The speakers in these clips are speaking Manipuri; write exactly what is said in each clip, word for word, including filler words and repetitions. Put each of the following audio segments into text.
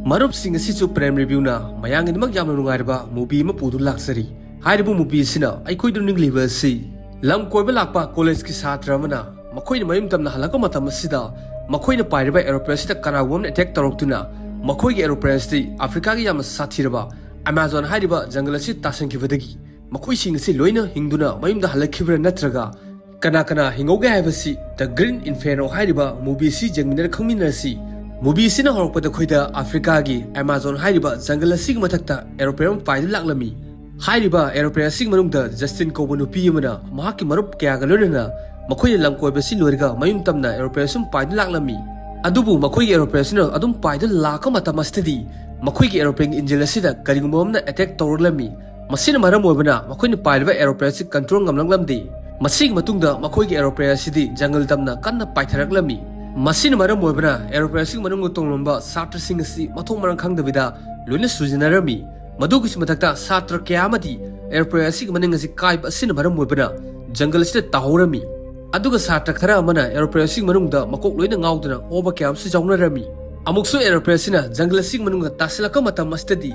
ꯃꯔꯨꯞꯁꯤꯡ, ꯑꯁꯤꯁꯨ Prem Reviewꯅ ꯃꯌꯥꯝꯒꯤꯗꯃꯛ ꯌꯥꯝꯅ ꯅꯨꯡꯉꯥꯏꯔꯕ movie ꯑꯃ ꯄꯨꯗꯨꯅ ꯂꯥꯛꯆꯔꯤ꯫ ꯍꯥꯏꯔꯤꯕ movie ꯑꯁꯤꯅ ꯑꯩꯈꯣꯏꯗ ꯎꯠꯅꯤꯡꯂꯤꯕ ꯑꯁꯤ, ꯂꯝ ꯀꯣꯏꯕ ꯂꯥꯛꯄ collegeꯀꯤ ꯁꯥꯇ꯭ꯔ ꯑꯃꯅ ꯃꯈꯣꯏꯅ ꯃꯌꯨꯝ ꯇꯝꯅ ꯍꯜꯂꯛꯄ ꯃꯇꯝ ꯑꯁꯤꯗ ꯃꯈꯣꯏꯅ ꯄꯥꯏꯔꯤꯕ aeroplane ꯑꯁꯤꯗ ꯀꯅꯥꯒꯨꯝꯕ ꯑꯃꯅ attack ꯇꯧꯔꯛꯇꯨꯅ ꯃꯈꯣꯏꯒꯤ aeroplane ꯑꯁꯤ Africaꯒꯤ ꯌꯥꯝꯅ ꯁꯥꯊꯤꯔꯕ Amazon ꯍꯥꯏꯔꯤꯕ jungle ꯑꯁꯤ ꯇꯥꯁꯤꯟꯈꯤꯕꯗꯒꯤ ꯃꯈꯣꯏꯁꯤꯡ ꯑꯁꯤ ꯂꯣꯏꯅ ꯍꯤꯡꯗꯨꯅ ꯃꯌꯨꯝꯗ ꯍꯜꯂꯛꯈꯤꯕ꯭ꯔꯥ, ꯅꯠꯇ꯭ꯔꯒ ꯀꯅꯥ ꯀꯅꯥ ꯍꯤꯡꯍꯧꯒꯦ ꯍꯥꯏꯕꯁꯤ The Green Inferno ꯍꯥꯏꯔꯤꯕ movie ꯑꯁꯤ ꯌꯦꯡꯃꯤꯟꯅꯔ ꯈꯪꯃꯤꯟꯅꯔꯁꯤ꯫ Movie ꯑꯁꯤꯅ ꯍꯧꯔꯛꯄꯗ ꯑꯩꯈꯣꯏꯗ Africaꯒꯤ Amazon ꯍꯥꯏꯔꯤꯕ jungle ꯑꯁꯤꯒꯤ ꯃꯊꯛꯇ aeroplane ꯑꯃ ꯄꯥꯏꯗꯨꯅ ꯂꯥꯛꯂꯝꯃꯤ꯫ ꯍꯥꯏꯔꯤꯕ aeroplane ꯑꯁꯤꯒꯤ ꯃꯅꯨꯡꯗ Justine ꯀꯧꯕ ꯅꯨꯄꯤ ꯑꯃꯅ ꯃꯍꯥꯛꯀꯤ ꯃꯔꯨꯞ ꯀꯌꯥꯒ ꯂꯣꯏꯅꯅ ꯃꯈꯣꯏꯅ ꯂꯝ ꯀꯣꯏꯕ ꯑꯁꯤ ꯂꯣꯏꯔꯒ ꯃꯌꯨꯝ ꯇꯝꯅ aeroplane ꯑꯁꯤ ꯄꯥꯏꯗꯨꯅ ꯂꯥꯛꯂꯝꯃꯤ꯫ ꯑꯗꯨꯕꯨ ꯃꯈꯣꯏꯒꯤ aeroplane ꯑꯁꯤꯅ ꯑꯗꯨꯝ ꯄꯥꯏꯗꯨꯅ ꯂꯥꯛꯄ ꯃꯇꯝ ꯑꯁꯤꯗꯗꯤ ꯃꯈꯣꯏꯒꯤ aeroplaneꯒꯤ engine ꯑꯁꯤꯗ ꯀꯔꯤꯒꯨꯝꯕ ꯑꯃꯅ attack ꯇꯧꯔꯛꯂꯝꯃꯤ꯫ ꯃꯁꯤꯅ ꯃꯔꯝ ꯑꯣꯏꯕꯅ ꯃꯈꯣꯏꯅ ꯄꯥꯏꯔꯤꯕ aeroplane ꯑꯁꯤ control ꯉꯝꯂꯛꯂꯝꯗꯦ꯫ ꯃꯁꯤꯒꯤ ꯃꯇꯨꯡꯗ ꯃꯈꯣꯏꯒꯤ aeroplane ꯑꯁꯤꯗꯤ jungle ꯇꯝꯅ ꯀꯟꯅ ꯄꯥꯏꯊꯔꯛꯂꯝꯃꯤ꯫ ꯃꯁꯤꯅ ꯃꯔꯝ ꯑꯣꯏꯕꯅ aeroplane ꯑꯁꯤꯒꯤ ꯃꯅꯨꯡꯗ ꯇꯣꯡꯂꯝꯕ ꯁꯥꯇ꯭ꯔꯁꯤꯡ ꯑꯁꯤ ꯃꯊꯣꯡ ꯃꯔꯝ ꯈꯪꯗꯕꯤꯗ ꯂꯣꯏꯅ ꯁꯨꯖꯤꯟꯅꯔꯝꯃꯤ꯫ ꯃꯗꯨꯒꯤꯁꯨ ꯃꯊꯛꯇ ꯁꯥꯇ꯭ꯔ ꯀꯌꯥ ꯑꯃꯗꯤ aeroplane ꯑꯁꯤꯒꯤ ꯃꯅꯤꯡ ꯑꯁꯤ ꯀꯥꯏꯕ ꯑꯁꯤꯅ ꯃꯔꯝ ꯑꯣꯏꯕꯅ jungle ꯑꯁꯤꯗ ꯇꯥꯍꯧꯔꯝꯃꯤ꯫ ꯑꯗꯨꯒ ꯁꯥꯇ꯭ꯔ ꯈꯔ ꯑꯃꯅ aeroplane ꯑꯁꯤꯒꯤ ꯃꯅꯨꯡꯗ ꯃꯀꯣꯛ ꯂꯣꯏꯅ ꯉꯥꯎꯗꯨꯅ ꯑꯣꯕ ꯀꯌꯥ ꯑꯃꯁꯨ ꯌꯥꯎꯅꯔꯝꯃꯤ꯫ ꯑꯃꯨꯛꯁꯨ aeroplane ꯑꯁꯤꯅ jungle ꯑꯁꯤꯒꯤ ꯃꯅꯨꯡꯗ ꯇꯥꯁꯤꯜꯂꯛꯄ ꯃꯇꯝ ꯑꯁꯤꯗꯗꯤ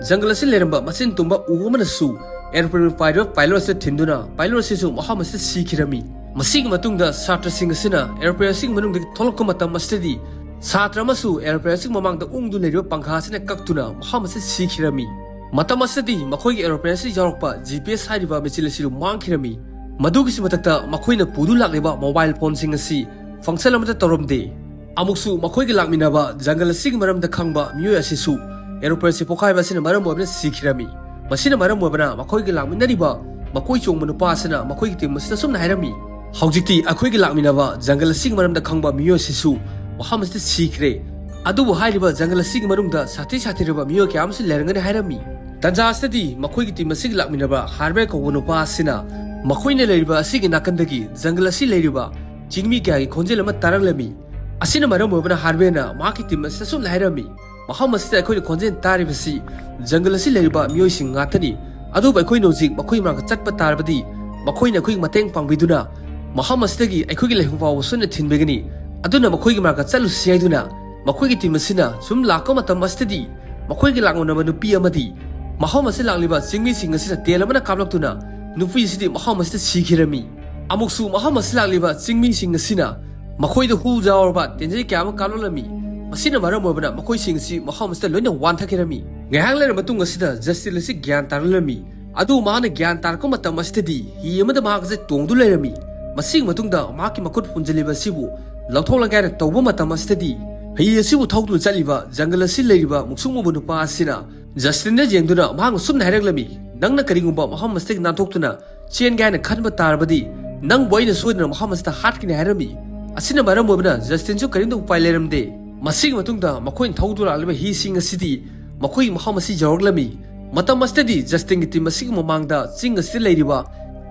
jungle ꯑꯁꯤ ꯂꯩꯔꯝꯕ ꯃꯆꯤꯟ ꯇꯨꯝꯕ ꯎ ꯑꯃꯅꯁꯨ aeroplane ꯄꯥꯏꯔꯤꯕ pilot ꯑꯁꯤꯗ ꯊꯤꯟꯗꯨꯅ pilot ꯑꯁꯤꯁꯨ ꯃꯐꯝ ꯑꯁꯤꯗ ꯁꯤꯈꯤꯔꯝꯃꯤ꯫ ꯃꯁꯤꯒꯤ ꯃꯇꯨꯡꯗ ꯁꯥꯇ꯭ꯔꯁꯤꯡ ꯑꯁꯤꯅ aeroplane ꯑꯁꯤꯒꯤ ꯃꯅꯨꯡꯗꯒꯤ ꯊꯣꯛꯂꯛꯄ ꯃꯇꯝ ꯑꯁꯤꯗꯗꯤ ꯁꯥꯇ꯭ꯔ ꯑꯃꯁꯨ aeroplane ꯑꯁꯤꯒꯤ ꯃꯃꯥꯡꯗ ꯎꯪꯗꯨꯅ ꯂꯩꯔꯤꯕ ꯄꯪꯈꯥ ꯑꯁꯤꯅ ꯀꯛꯇꯨꯅ ꯃꯐꯝ ꯑꯁꯤꯗ ꯁꯤꯈꯤꯔꯝꯃꯤ꯫ ꯃꯇꯝ ꯑꯁꯤꯗꯗꯤ ꯃꯈꯣꯏꯒꯤ aeroplane ꯑꯁꯤꯗ ꯌꯥꯎꯔꯛꯄ G P S ꯍꯥꯏꯔꯤꯕ ꯃꯦꯆꯤꯟ ꯑꯁꯤꯁꯨ ꯃꯥꯡꯈꯤꯔꯝꯃꯤ꯫ ꯃꯗꯨꯒꯤꯁꯨ ꯃꯊꯛꯇ ꯃꯈꯣꯏꯅ ꯄꯨꯗꯨꯅ ꯂꯥꯛꯂꯤꯕ mobile phoneꯁꯤꯡ ꯑꯁꯤ function ꯑꯃꯠꯇ ꯇꯧꯔꯝꯗꯦ꯫ ꯑꯃꯨꯛꯁꯨ ꯃꯈꯣꯏꯒ ꯂꯥꯛꯃꯤꯟꯅꯕ jungle ꯑꯁꯤꯒꯤ ꯃꯔꯝꯗ ꯈꯪꯕ ꯃꯤꯑꯣꯏ ꯑꯁꯤꯁꯨ aeroplane ꯑꯁꯤ ꯄꯣꯈꯥꯏꯕ ꯑꯁꯤꯅ ꯃꯔꯝ ꯑꯣꯏꯗꯨꯅ ꯁꯤꯈꯤꯔꯝꯃꯤ꯫ ꯃꯁꯤꯅ ꯃꯔꯝ ꯑꯣꯏꯕꯅ ꯃꯈꯣꯏꯒ ꯂꯥꯛꯃꯤꯟꯅꯔꯤꯕ ꯃꯀꯣꯏ ꯆꯣꯡꯕ ꯅꯨꯄꯥ ꯑꯁꯤꯅ ꯃꯈꯣꯏꯒꯤ team ꯑꯁꯤꯗ ꯑꯁꯨꯝꯅ ꯍꯥꯏꯔꯝꯃꯤ, "ꯍꯧꯖꯤꯛꯇꯤ ꯑꯩꯈꯣꯏꯒ ꯂꯥꯛꯃꯤꯟꯅꯕ jungle ꯑꯁꯤꯒꯤ ꯃꯔꯝꯗ ꯈꯪꯕ ꯃꯤꯑꯣꯏ ꯑꯁꯤꯁꯨ ꯃꯐꯝ ꯑꯁꯤꯗ ꯁꯤꯈ꯭ꯔꯦ꯫ ꯑꯗꯨꯕꯨ ꯍꯥꯏꯔꯤꯕ jungle ꯑꯁꯤꯒꯤ ꯃꯅꯨꯡꯗ ꯁꯥꯊꯤ ꯁꯥꯊꯤꯔꯕ ꯃꯤꯑꯣꯏ ꯀꯌꯥ ꯑꯃꯁꯨ ꯂꯩꯔꯝꯒꯅꯤ" ꯍꯥꯏꯔꯝꯃꯤ꯫ ꯇꯟꯖꯥ ꯑꯁꯤꯗꯗꯤ ꯃꯈꯣꯏꯒꯤ team ꯑꯁꯤꯒ ꯂꯥꯛꯃꯤꯟꯅꯕ Harvey ꯀꯧꯕ ꯅꯨꯄꯥ ꯑꯁꯤꯅ ꯃꯈꯣꯏꯅ ꯂꯩꯔꯤꯕ ꯑꯁꯤꯒꯤ ꯅꯥꯀꯟꯗꯒꯤ jungle ꯑꯁꯤ ꯂꯩꯔꯤꯕ ꯆꯤꯡꯃꯤ ꯀꯌꯥꯒꯤ ꯈꯣꯟꯖꯦꯜ ꯑꯃ ꯇꯥꯔꯛꯂꯝꯃꯤ꯫ ꯑꯁꯤꯅ ꯃꯔꯝ ꯑꯣꯏꯕꯅ Harveyꯅ ꯃꯍꯥꯛꯀꯤ team ꯑꯁꯤꯗ ꯑꯁꯨꯝꯅ ꯍꯥꯏꯔꯝꯃꯤ, "ꯃꯐꯝ ꯑꯁꯤꯗ ꯑꯩꯈꯣꯏꯅ ꯈꯣꯟꯖꯦꯜ ꯇꯥꯔꯤꯕꯁꯤ jungle ꯑꯁꯤ ꯂꯩꯔꯤꯕ ꯃꯤꯑꯣꯏꯁꯤꯡ ꯉꯥꯛꯇꯅꯤ꯫ ꯑꯗꯨꯕꯨ ꯑꯩꯈꯣꯏꯅ ꯍꯧꯖꯤꯛ ꯃꯈꯣꯏꯒꯤ ꯃꯅꯥꯛꯇ ꯆꯠꯄ ꯇꯥꯔꯕꯗꯤ ꯃꯈꯣꯏꯅ ꯑꯩꯈꯣꯏꯒꯤ ꯃꯇꯦꯡ ꯄꯥꯡꯕꯤꯗꯨꯅ ꯃꯐꯝ ꯑꯁꯤꯗꯒꯤ ꯑꯩꯈꯣꯏꯒꯤ ꯂꯩꯐꯝ ꯐꯥꯎꯕ ꯁꯣꯏꯗꯅ ꯊꯤꯟꯕꯤꯒꯅꯤ꯫ ꯑꯗꯨꯅ ꯃꯈꯣꯏꯒꯤ ꯃꯅꯥꯛꯇ ꯆꯠꯂꯨꯁꯤ" ꯍꯥꯏꯗꯨꯅ ꯃꯈꯣꯏꯒꯤ ꯇꯤꯝ ꯑꯁꯤꯅ ꯁꯨꯝ ꯂꯥꯛꯄ ꯃꯇꯝ ꯑꯁꯤꯗꯗꯤ ꯃꯈꯣꯏꯒꯤ ꯂꯥꯛꯂꯝꯅꯕ ꯅꯨꯄꯤ ꯑꯃꯗꯤ ꯃꯐꯝ ꯑꯁꯤꯗ ꯂꯥꯛꯂꯤꯕ ꯆꯤꯡꯃꯤꯁꯤꯡ ꯑꯁꯤꯅ ꯇꯦꯜ ꯑꯃꯅ ꯀꯥꯞꯂꯛꯇꯨꯅ ꯅꯨꯄꯤ ꯑꯁꯤꯗꯤ ꯃꯐꯝ ꯑꯁꯤꯗ ꯁꯤꯈꯤꯔꯝꯃꯤ꯫ ꯑꯃꯨꯛꯁꯨ ꯃꯐꯝ ꯑꯁꯤꯗ ꯂꯥꯛꯂꯤꯕ ꯆꯤꯡꯃꯤꯁꯤꯡ ꯑꯁꯤꯅ ꯃꯈꯣꯏꯗ ꯍꯨ ꯌꯥꯎꯔꯕ ꯇꯦꯟꯖꯩ ꯀꯌꯥ ꯑꯃ ꯀꯥꯞꯂꯛꯂꯝꯃꯤ꯫ ꯃꯁꯤꯅ ꯃꯔꯝ ꯑꯣꯏꯕꯅ ꯃꯈꯣꯏꯁꯤꯡ ꯑꯁꯤ ꯃꯐꯝ ꯑꯁꯤꯗ ꯂꯣꯏꯅ ꯋꯥꯟꯊꯈꯤꯔꯝꯃꯤ꯫ ꯉꯥꯏꯍꯥꯛ ꯂꯩꯔꯕ ꯃꯇꯨꯡ ꯑꯁꯤꯗ ꯖꯁꯇꯤꯟ ꯑꯁꯤ ꯒ꯭ꯌꯥꯟ ꯇꯥꯔꯛꯂꯝꯃꯤ꯫ ꯑꯗꯨ ꯃꯍꯥꯛꯅ ꯒ꯭ꯌꯥꯟ ꯇꯥꯔꯛꯄ ꯃꯇꯝ ꯑꯁꯤꯗꯗꯤ ꯍꯤ ꯑꯃꯗ ꯃꯍꯥꯛ ꯑꯁꯤ ꯇꯣꯡꯗꯨ ꯂꯩꯔꯝꯃꯤ꯫ ꯃꯁꯤꯒꯤ ꯃꯇꯨꯡꯗ ꯃꯍꯥꯛꯀꯤ ꯃꯈꯨꯠ ꯄꯨꯟꯁꯤꯜꯂꯤꯕ ꯑꯁꯤꯕꯨ ꯂꯧꯊꯣꯛꯂꯒꯦ ꯍꯥꯏꯅ ꯇꯧꯕ ꯃꯇꯝ ꯑꯁꯤꯗꯗꯤ ꯍꯤ ꯑꯁꯤꯕꯨ ꯊꯧꯗꯨꯅ ꯆꯠꯂꯤꯕ ꯖꯪꯒꯜ ꯑꯁꯤ ꯂꯩꯔꯤꯕ ꯃꯨꯛꯁꯨꯛ ꯃꯨꯕ ꯅꯨꯄꯥ ꯑꯁꯤꯅ ꯖꯁꯇꯤꯟꯗ ꯌꯦꯡꯗꯨꯅ ꯃꯍꯥꯛꯅ ꯁꯨꯝꯅ ꯍꯥꯏꯔꯛꯂꯝꯃꯤ, "ꯅꯪꯅ ꯀꯔꯤꯒꯨꯝꯕ ꯃꯐꯝ ꯑꯁꯤꯗꯒꯤ ꯅꯥꯟꯊꯣꯛꯇꯨꯅ ꯆꯦꯟꯒꯦ ꯍꯥꯏꯅ ꯈꯟꯕ ꯇꯥꯔꯕꯗꯤ ꯅꯪꯕꯨ ꯑꯩꯅ ꯁꯣꯏꯗꯅ ꯃꯐꯝ ꯑꯁꯤꯗ ꯍꯥꯠꯀꯅꯤ" ꯍꯥꯏꯔꯝꯃꯤ꯫ ꯑꯁꯤꯅ ꯃꯔꯝ ꯑꯣꯏꯕꯅ ꯖꯁꯇꯤꯟꯁꯨ ꯀꯔꯤꯝꯇ ꯎꯄꯥꯏ ꯂꯩꯔꯝꯗꯦ꯫ ꯃꯁꯤꯒꯤ ꯃꯇꯨꯡꯗ ꯃꯈꯣꯏꯅ ꯊꯧꯗꯨꯅ ꯂꯥꯛꯂꯤꯕ ꯍꯤꯁꯤꯡ ꯑꯁꯤꯗꯤ ꯃꯈꯣꯏꯒꯤ ꯃꯐꯝ ꯑꯁꯤ ꯌꯧꯔꯛꯂꯝꯃꯤ꯫ ꯃꯇꯝ ꯑꯁꯤꯗꯗꯤ ꯖꯁꯇꯤꯟꯒꯤ ꯇꯤꯝ ꯑꯁꯤꯒꯤ ꯃꯃꯥꯡꯗ ꯆꯤꯡ ꯑꯁꯤꯗ ꯂꯩꯔꯤꯕ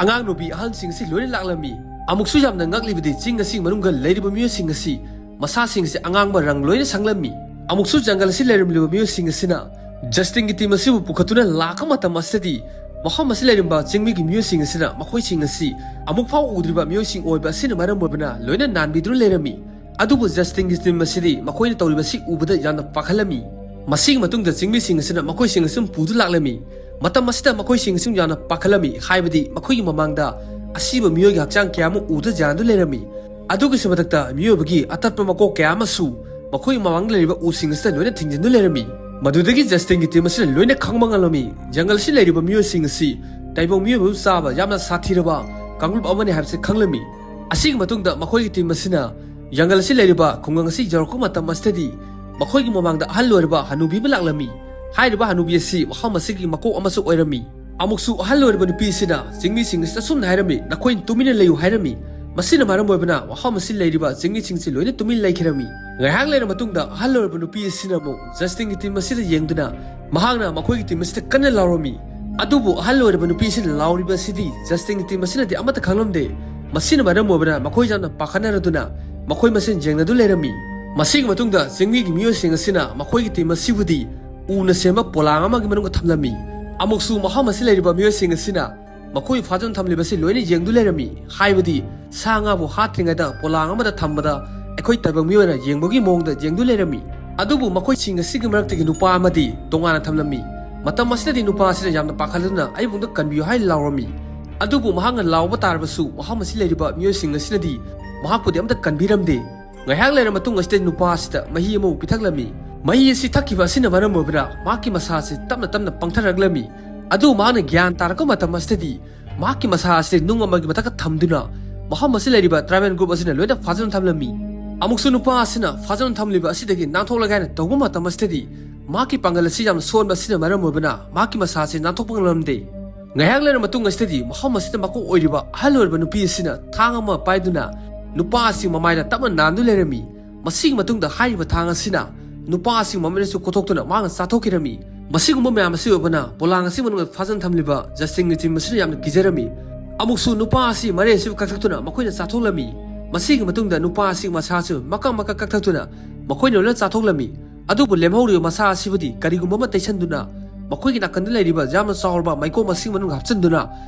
ꯑꯉꯥꯡ ꯅꯨꯄꯤ ꯑꯍꯜꯁꯤꯡ ꯑꯁꯤ ꯂꯣꯏꯅ ꯂꯥꯛꯂꯝꯃꯤ꯫ ꯑꯃꯨꯛꯁꯨ ꯌꯥꯝꯅ ꯉꯛꯂꯤꯕꯗꯤ ꯆꯤꯡ ꯑꯁꯤꯒꯤ ꯃꯅꯨꯡꯗ ꯂꯩꯔꯤꯕ ꯃꯤꯑꯣꯏꯁꯤꯡ ꯑꯁꯤ ꯃꯁꯥꯁꯤꯡ ꯑꯁꯤ ꯑꯉꯥꯡꯕ ꯔꯪ ꯂꯣꯏꯅ ꯁꯪꯂꯝꯃꯤ꯫ ꯑꯃꯨꯛꯁꯨ ꯖꯪꯒꯜ ꯑꯁꯤ ꯂꯩꯔꯝꯂꯤꯕ ꯃꯤꯑꯣꯏꯁꯤꯡ ꯑꯁꯤꯅ ꯖꯁꯇꯤꯟꯒꯤ ꯇꯤꯝ ꯑꯁꯤꯕꯨ ꯄꯨꯈꯠꯇꯨꯅ ꯂꯥꯛꯄ ꯃꯇꯝ ꯑꯁꯤꯗꯗꯤ ꯃꯐꯝ ꯑꯁꯤ ꯂꯩꯔꯝꯕ ꯆꯤꯡꯃꯤꯒꯤ ꯃꯤꯑꯣꯏꯁꯤꯡ ꯑꯁꯤꯅ ꯃꯈꯣꯏꯁꯤꯡ ꯑꯁꯤ ꯑꯃꯨꯛ ꯐꯥꯎ ꯎꯗ꯭ꯔꯤꯕ ꯃꯤꯑꯣꯏꯁꯤꯡ ꯑꯣꯏꯕ ꯑꯁꯤꯅ ꯃꯔꯝ ꯑꯣꯏꯕꯅ ꯂꯣꯏꯅ ꯅꯥꯟꯕꯤꯗꯨꯅ ꯂꯩꯔꯝꯃꯤ꯫ ꯑꯗꯨꯕꯨ ꯖꯁꯇꯤꯟꯒꯤ ꯇꯤꯝ ꯑꯁꯤꯗꯤ ꯃꯈꯣꯏꯅ ꯇꯧꯔꯤꯕꯁꯤ ꯎꯕꯗ ꯌꯥꯝꯅ ꯄꯥꯈꯠꯂꯝꯃꯤ꯫ ꯃꯁꯤꯒꯤ ꯃꯇꯨꯡꯗ ꯆꯤꯡꯃꯤꯁꯤꯡ ꯑꯁꯤꯅ ꯃꯈꯣꯏꯁꯤꯡ ꯑꯁꯤ ꯄꯨꯗꯨꯅ ꯂꯥꯛꯂꯝꯃꯤ꯫ ꯃꯇꯝ ꯑꯁꯤꯗ ꯃꯈꯣꯏꯁꯤꯡ ꯑꯁꯤ ꯌꯥꯝꯅ ꯄꯥꯈꯠꯂꯝꯃꯤ, ꯍꯥꯏꯕꯗꯤ ꯃꯈꯣꯏꯒꯤ ꯃꯃꯥꯡꯗ ꯑꯁꯤꯕ ꯃꯤꯑꯣꯏꯒꯤ ꯍꯛꯆꯥꯡ ꯀꯌꯥ ꯑꯃ ꯎꯗꯨꯅ ꯌꯥꯟꯗꯨꯅ ꯂꯩꯔꯝꯃꯤ꯫ ꯑꯗꯨꯒꯤꯁꯨ ꯃꯊꯛꯇ ꯃꯤꯑꯣꯏꯕꯒꯤ ꯑꯇꯠꯄ ꯃꯀꯣꯛ ꯀꯌꯥ ꯑꯃꯁꯨ ꯃꯈꯣꯏꯒꯤ ꯃꯃꯥꯡꯗ ꯂꯩꯔꯤꯕ ꯎꯁꯤꯡ ꯑꯁꯤꯗ ꯂꯣꯏꯅ ꯊꯤꯡꯖꯤꯟꯗꯨꯅ ꯂꯩꯔꯝꯃꯤ꯫ ꯃꯗꯨꯗꯒꯤ ꯖꯁꯇꯤꯟꯒꯤ ꯇꯤꯝ ꯑꯁꯤꯅ ꯂꯣꯏꯅ ꯈꯪꯕ ꯉꯝꯂꯝꯃꯤ꯫ ꯖꯪꯒꯜ ꯑꯁꯤ ꯂꯩꯔꯤꯕ ꯃꯤꯑꯣꯏꯁꯤꯡ ꯑꯁꯤ ꯇꯥꯏꯕꯪ ꯃꯤꯑꯣꯏꯕꯕꯨ ꯆꯥꯕ ꯌꯥꯝꯅ ꯁꯥꯊꯤꯔꯕ ꯀꯥꯡꯂꯨꯞ ꯑꯃꯅꯤ ꯍꯥꯏꯕꯁꯤ ꯈꯪꯂꯝꯃꯤ꯫ ꯑꯁꯤꯒꯤ ꯃꯇꯨꯡꯗ ꯃꯈꯣꯏꯒꯤ ꯇꯤꯝ ꯑꯁꯤꯅ ꯖꯪꯒꯜ ꯑꯁꯤ ꯂꯩꯔꯤꯕ ꯈꯨꯡꯒꯪ ꯑꯁꯤ ꯌꯧꯔꯛꯄ ꯃꯇꯝ ꯑꯁꯤꯗꯗꯤ ꯃꯈꯣꯏꯒꯤ ꯃꯃꯥꯡꯗ ꯑꯍꯜ ꯑꯣꯏꯔꯕ ꯍꯅꯨꯕꯤ ꯑꯃ ꯂꯥꯛꯂꯝꯃꯤ꯫ ꯍꯥꯏꯔꯤꯕ ꯍꯅꯨꯕꯤ ꯑꯁꯤ ꯃꯐꯝ ꯑꯁꯤꯒꯤ ꯃꯀꯣꯛ ꯑꯃꯁꯨ ꯑꯣꯏꯔꯝꯃꯤ꯫ ꯑꯃꯨꯛꯁꯨ ꯑꯍꯜ ꯑꯣꯏꯔꯕ ꯅꯨꯄꯤ ꯑꯁꯤꯅ ꯆꯤꯡꯃꯤꯁꯤꯡ ꯑꯁꯤꯗ ꯑꯁꯨꯝꯅ ꯍꯥꯏꯔꯝꯃꯤ, "ꯅꯈꯣꯏꯅ ꯇꯨꯃꯤꯟꯅ ꯂꯩꯌꯨ" ꯍꯥꯏꯔꯝꯃꯤ꯫ ꯃꯁꯤꯅ ꯃꯔꯝ ꯑꯣꯏꯕꯅ ꯃꯐꯝ ꯑꯁꯤ ꯂꯩꯔꯤꯕ ꯆꯤꯡꯃꯤꯁꯤꯡꯁꯤ ꯂꯣꯏꯅ ꯇꯨꯃꯤꯟ ꯂꯩꯈꯤꯔꯝꯃꯤ꯫ ꯉꯥꯏꯍꯥꯛ ꯂꯩꯔꯕ ꯃꯇꯨꯡꯗ ꯑꯍꯜ ꯑꯣꯏꯔꯕ ꯅꯨꯄꯤ ꯑꯁꯤꯅ ꯑꯃꯨꯛ ꯖꯁꯇꯤꯟꯒꯤ ꯇꯤꯝ ꯑꯁꯤꯗ ꯌꯦꯡꯗꯨꯅ ꯃꯍꯥꯛꯅ ꯃꯈꯣꯏꯒꯤ ꯇꯤꯝ ꯑꯁꯤꯗ ꯀꯟꯅ ꯂꯥꯎꯔꯝꯃꯤ꯫ ꯑꯗꯨꯕꯨ ꯑꯍꯜ ꯑꯣꯏꯔꯕ ꯅꯨꯄꯤ ꯑꯁꯤꯅ ꯂꯥꯎꯔꯤꯕ ꯑꯁꯤꯗꯤ ꯖꯁꯇꯤꯟꯒꯤ ꯇꯤꯝ ꯑꯁꯤꯅꯗꯤ ꯑꯃꯠꯇ ꯈꯪꯂꯝꯗꯦ꯫ ꯃꯁꯤꯅ ꯃꯔꯝ ꯑꯣꯏꯕꯅ ꯃꯈꯣꯏ ꯌꯥꯝꯅ ꯄꯥꯈꯠꯅꯔꯗꯨꯅ ꯃꯈꯣꯏ ꯃꯁꯦꯟ ꯌꯦꯡꯅꯗꯨ ꯂꯩꯔꯝꯃꯤ꯫ ꯃꯁꯤꯒꯤ ꯃꯇꯨꯡꯗ ꯆꯤꯡꯃꯤꯒꯤ ꯃꯤꯑꯣꯏꯁꯤꯡ ꯑꯁꯤꯅ ꯃꯈꯣꯏꯒꯤ ꯇꯤꯝ ꯑꯁꯤꯕꯨꯗꯤ ꯎꯅ ꯁꯦꯝꯕ ꯄꯣꯂꯥꯡ ꯑꯃꯒꯤ ꯃꯅꯨꯡꯗ ꯊꯝꯂꯝꯃꯤ꯫ ꯑꯃꯨꯛꯁꯨ ꯃꯐꯝ ꯑꯁꯤ ꯂꯩꯔꯤꯕ ꯃꯤꯑꯣꯏꯁꯤꯡ ꯑꯁꯤꯅ ꯃꯈꯣꯏ ꯐꯥꯗꯨꯅ ꯊꯝꯂꯤꯕꯁꯤ ꯂꯣꯏꯅ ꯌꯦꯡꯗꯨ ꯂꯩꯔꯝꯃꯤ꯫ ꯍꯥꯏꯕꯗꯤ ꯁꯥ ꯉꯥꯕꯨ ꯍꯥꯠꯇ꯭ꯔꯤꯉꯩꯗ ꯄꯣꯂꯥꯡ ꯑꯃꯗ ꯊꯝꯕꯗ ꯑꯩꯈꯣꯏ ꯇꯥꯏꯕꯪ ꯃꯤꯑꯣꯏꯅ ꯌꯦꯡꯕꯒꯤ ꯃꯑꯣꯡꯗ ꯌꯦꯡꯗꯨ ꯂꯩꯔꯝꯃꯤ꯫ ꯑꯗꯨꯕꯨ ꯃꯈꯣꯏꯁꯤꯡ ꯑꯁꯤꯒꯤ ꯃꯔꯛꯇꯒꯤ ꯅꯨꯄꯥ ꯑꯃꯗꯤ ꯇꯣꯉꯥꯟꯅ ꯊꯝꯂꯝꯃꯤ꯫ ꯃꯇꯝ ꯑꯁꯤꯗꯗꯤ ꯅꯨꯄꯥ ꯑꯁꯤꯅ ꯌꯥꯝꯅ ꯄꯥꯈꯠꯂꯗꯨꯅ "ꯑꯩꯕꯨ ꯑꯝꯇ ꯀꯟꯕꯤꯌꯨ" ꯍꯥꯏꯅ ꯂꯥꯎꯔꯝꯃꯤ꯫ ꯑꯗꯨꯕꯨ ꯃꯍꯥꯛꯅ ꯂꯥꯎꯕ ꯇꯥꯔꯕꯁꯨ ꯃꯐꯝ ꯑꯁꯤ ꯂꯩꯔꯤꯕ ꯃꯤꯑꯣꯏꯁꯤꯡ ꯑꯁꯤꯅꯗꯤ ꯃꯍꯥꯛꯄꯨꯗꯤ ꯑꯝꯇ ꯀꯟꯕꯤꯔꯝꯗꯦ꯫ ꯉꯥꯏꯍꯥꯛ ꯂꯩꯔ ꯃꯇꯨꯡ ꯑꯁꯤꯗ ꯅꯨꯄꯥ ꯑꯁꯤꯗ ꯃꯍꯤ ꯑꯃꯕꯨ ꯄꯤꯊꯛꯂꯝꯃꯤ꯫ ꯃꯍꯤ ꯑꯁꯤ ꯊꯛꯈꯤꯕ ꯑꯁꯤꯅ ꯃꯔꯝ ꯑꯣꯏꯕꯅ ꯃꯍꯥꯛꯀꯤ ꯃꯁꯥ ꯑꯁꯤ ꯇꯞꯅ ꯇꯞꯅ ꯄꯪꯊꯔꯛꯂꯝꯃꯤ꯫ ꯑꯗꯨ ꯃꯍꯥꯛꯅ ꯒ꯭ꯌꯥꯟ ꯇꯥꯔꯛꯄ ꯃꯇꯝ ꯑꯁꯤꯗꯗꯤ ꯃꯍꯥꯛꯀꯤ ꯃꯁꯥ ꯑꯁꯤ ꯅꯨꯡ ꯑꯃꯒꯤ ꯃꯊꯛꯇ ꯊꯝꯗꯨꯅ ꯃꯐꯝ ꯑꯁꯤ ꯂꯩꯔꯤꯕ ꯇ꯭ꯔꯥꯏꯕꯦꯜ ꯒ꯭ꯔꯨꯞ ꯑꯁꯤꯅ ꯂꯣꯏꯅ ꯐꯥꯖꯤꯟ ꯊꯝꯂꯝꯃꯤ꯫ ꯑꯃꯨꯛꯁꯨ ꯅꯨꯄꯥ ꯑꯁꯤꯅ ꯐꯥꯖꯤꯟ ꯊꯝꯂꯤꯕ ꯑꯁꯤꯗꯒꯤ ꯅꯥꯟꯊꯣꯛꯂꯒꯦ ꯍꯥꯏꯅ ꯇꯧꯕ ꯃꯇꯝ ꯑꯁꯤꯗꯗꯤ ꯃꯍꯥꯛꯀꯤ ꯄꯥꯡꯒꯜ ꯑꯁꯤ ꯌꯥꯝꯅ ꯁꯣꯟꯕ ꯑꯁꯤꯅ ꯃꯔꯝ ꯑꯣꯏꯕꯅ ꯃꯍꯥꯛꯀꯤ ꯃꯁꯥ ꯑꯁꯤ ꯅꯥꯟꯊꯣꯛꯄ ꯉꯝꯂꯝꯗꯦ꯫ ꯉꯥꯏꯍꯥꯛ ꯂꯩꯔ ꯃꯇꯨꯡ ꯑꯁꯤꯗꯗꯤ ꯃꯐꯝ ꯑꯁꯤꯗ ꯃꯀꯣꯛ ꯑꯣꯏꯔꯤꯕ ꯑꯍꯜ ꯑꯣꯏꯔꯕ ꯅꯨꯄꯤ ꯑꯁꯤꯅ ꯊꯥꯡ ꯑꯃ ꯄꯥꯏꯗꯨꯅ ꯅꯨꯄꯥ ꯑꯁꯤ ꯃꯃꯥꯏꯗ ꯇꯞꯅ ꯅꯥꯟꯗꯨ ꯂꯩꯔꯝꯃꯤ꯫ ꯃꯁꯤꯒꯤ ꯃꯇꯨꯡꯗ ꯍꯥꯏꯔꯤꯕ ꯊꯥꯡ ꯑꯁꯤꯅ ꯅꯨꯄꯥ ꯑꯁꯤ ꯃꯃꯩꯗꯁꯨ ꯀꯣꯊꯣꯛꯇꯨꯅ ꯃꯍꯥꯛꯅ ꯆꯥꯊꯣꯛꯈꯤꯔꯝꯃꯤ꯫ ꯃꯁꯤꯒꯨꯝꯕ ꯃꯌꯥꯝ ꯑꯁꯤ ꯑꯣꯏꯕꯅ ꯄꯣꯂꯥꯡ ꯑꯁꯤ ꯃꯅꯨꯡꯗ ꯐꯥꯖꯟ ꯊꯝꯂꯤꯕ ꯖꯁꯇꯤꯟꯒꯤ ꯇꯤꯝ ꯑꯁꯤꯅ ꯌꯥꯝꯅ ꯀꯤꯖꯔꯝꯃꯤ꯫ ꯑꯃꯨꯛꯁꯨ ꯅꯨꯄꯥ ꯑꯁꯤ ꯃꯔꯩ ꯑꯁꯤꯕꯨ ꯀꯛꯊꯠꯇꯨꯅ ꯃꯈꯣꯏꯅ ꯆꯥꯊꯣꯛꯂꯝꯃꯤ꯫ ꯃꯁꯤꯒꯤ ꯃꯇꯨꯡꯗ ꯅꯨꯄꯥ ꯑꯁꯤ ꯃꯁꯥꯁꯨ ꯃꯀꯛ ꯃꯀꯛ ꯀꯛꯊꯠꯇꯨꯅ ꯃꯈꯣꯏꯅ ꯂꯣꯏꯅ ꯆꯥꯊꯣꯛꯂꯝꯃꯤ꯫ ꯑꯗꯨꯕꯨ ꯂꯦꯝꯍꯧꯔꯤꯕ ꯃꯁꯥ ꯑꯁꯤꯕꯨꯗꯤ ꯀꯔꯤꯒꯨꯝꯕ ꯑꯃ ꯇꯩꯁꯟꯗꯨꯅ ꯃꯈꯣꯏꯒꯤ ꯅꯥꯀꯟꯗ ꯂꯩꯔꯤꯕ ꯌꯥꯝꯅ ꯆꯥꯎꯔꯕ ꯃꯩꯀꯣꯝ ꯑꯁꯤꯒꯤ ꯃꯅꯨꯡꯗ ꯍꯥꯞꯆꯤꯟꯗꯨꯅ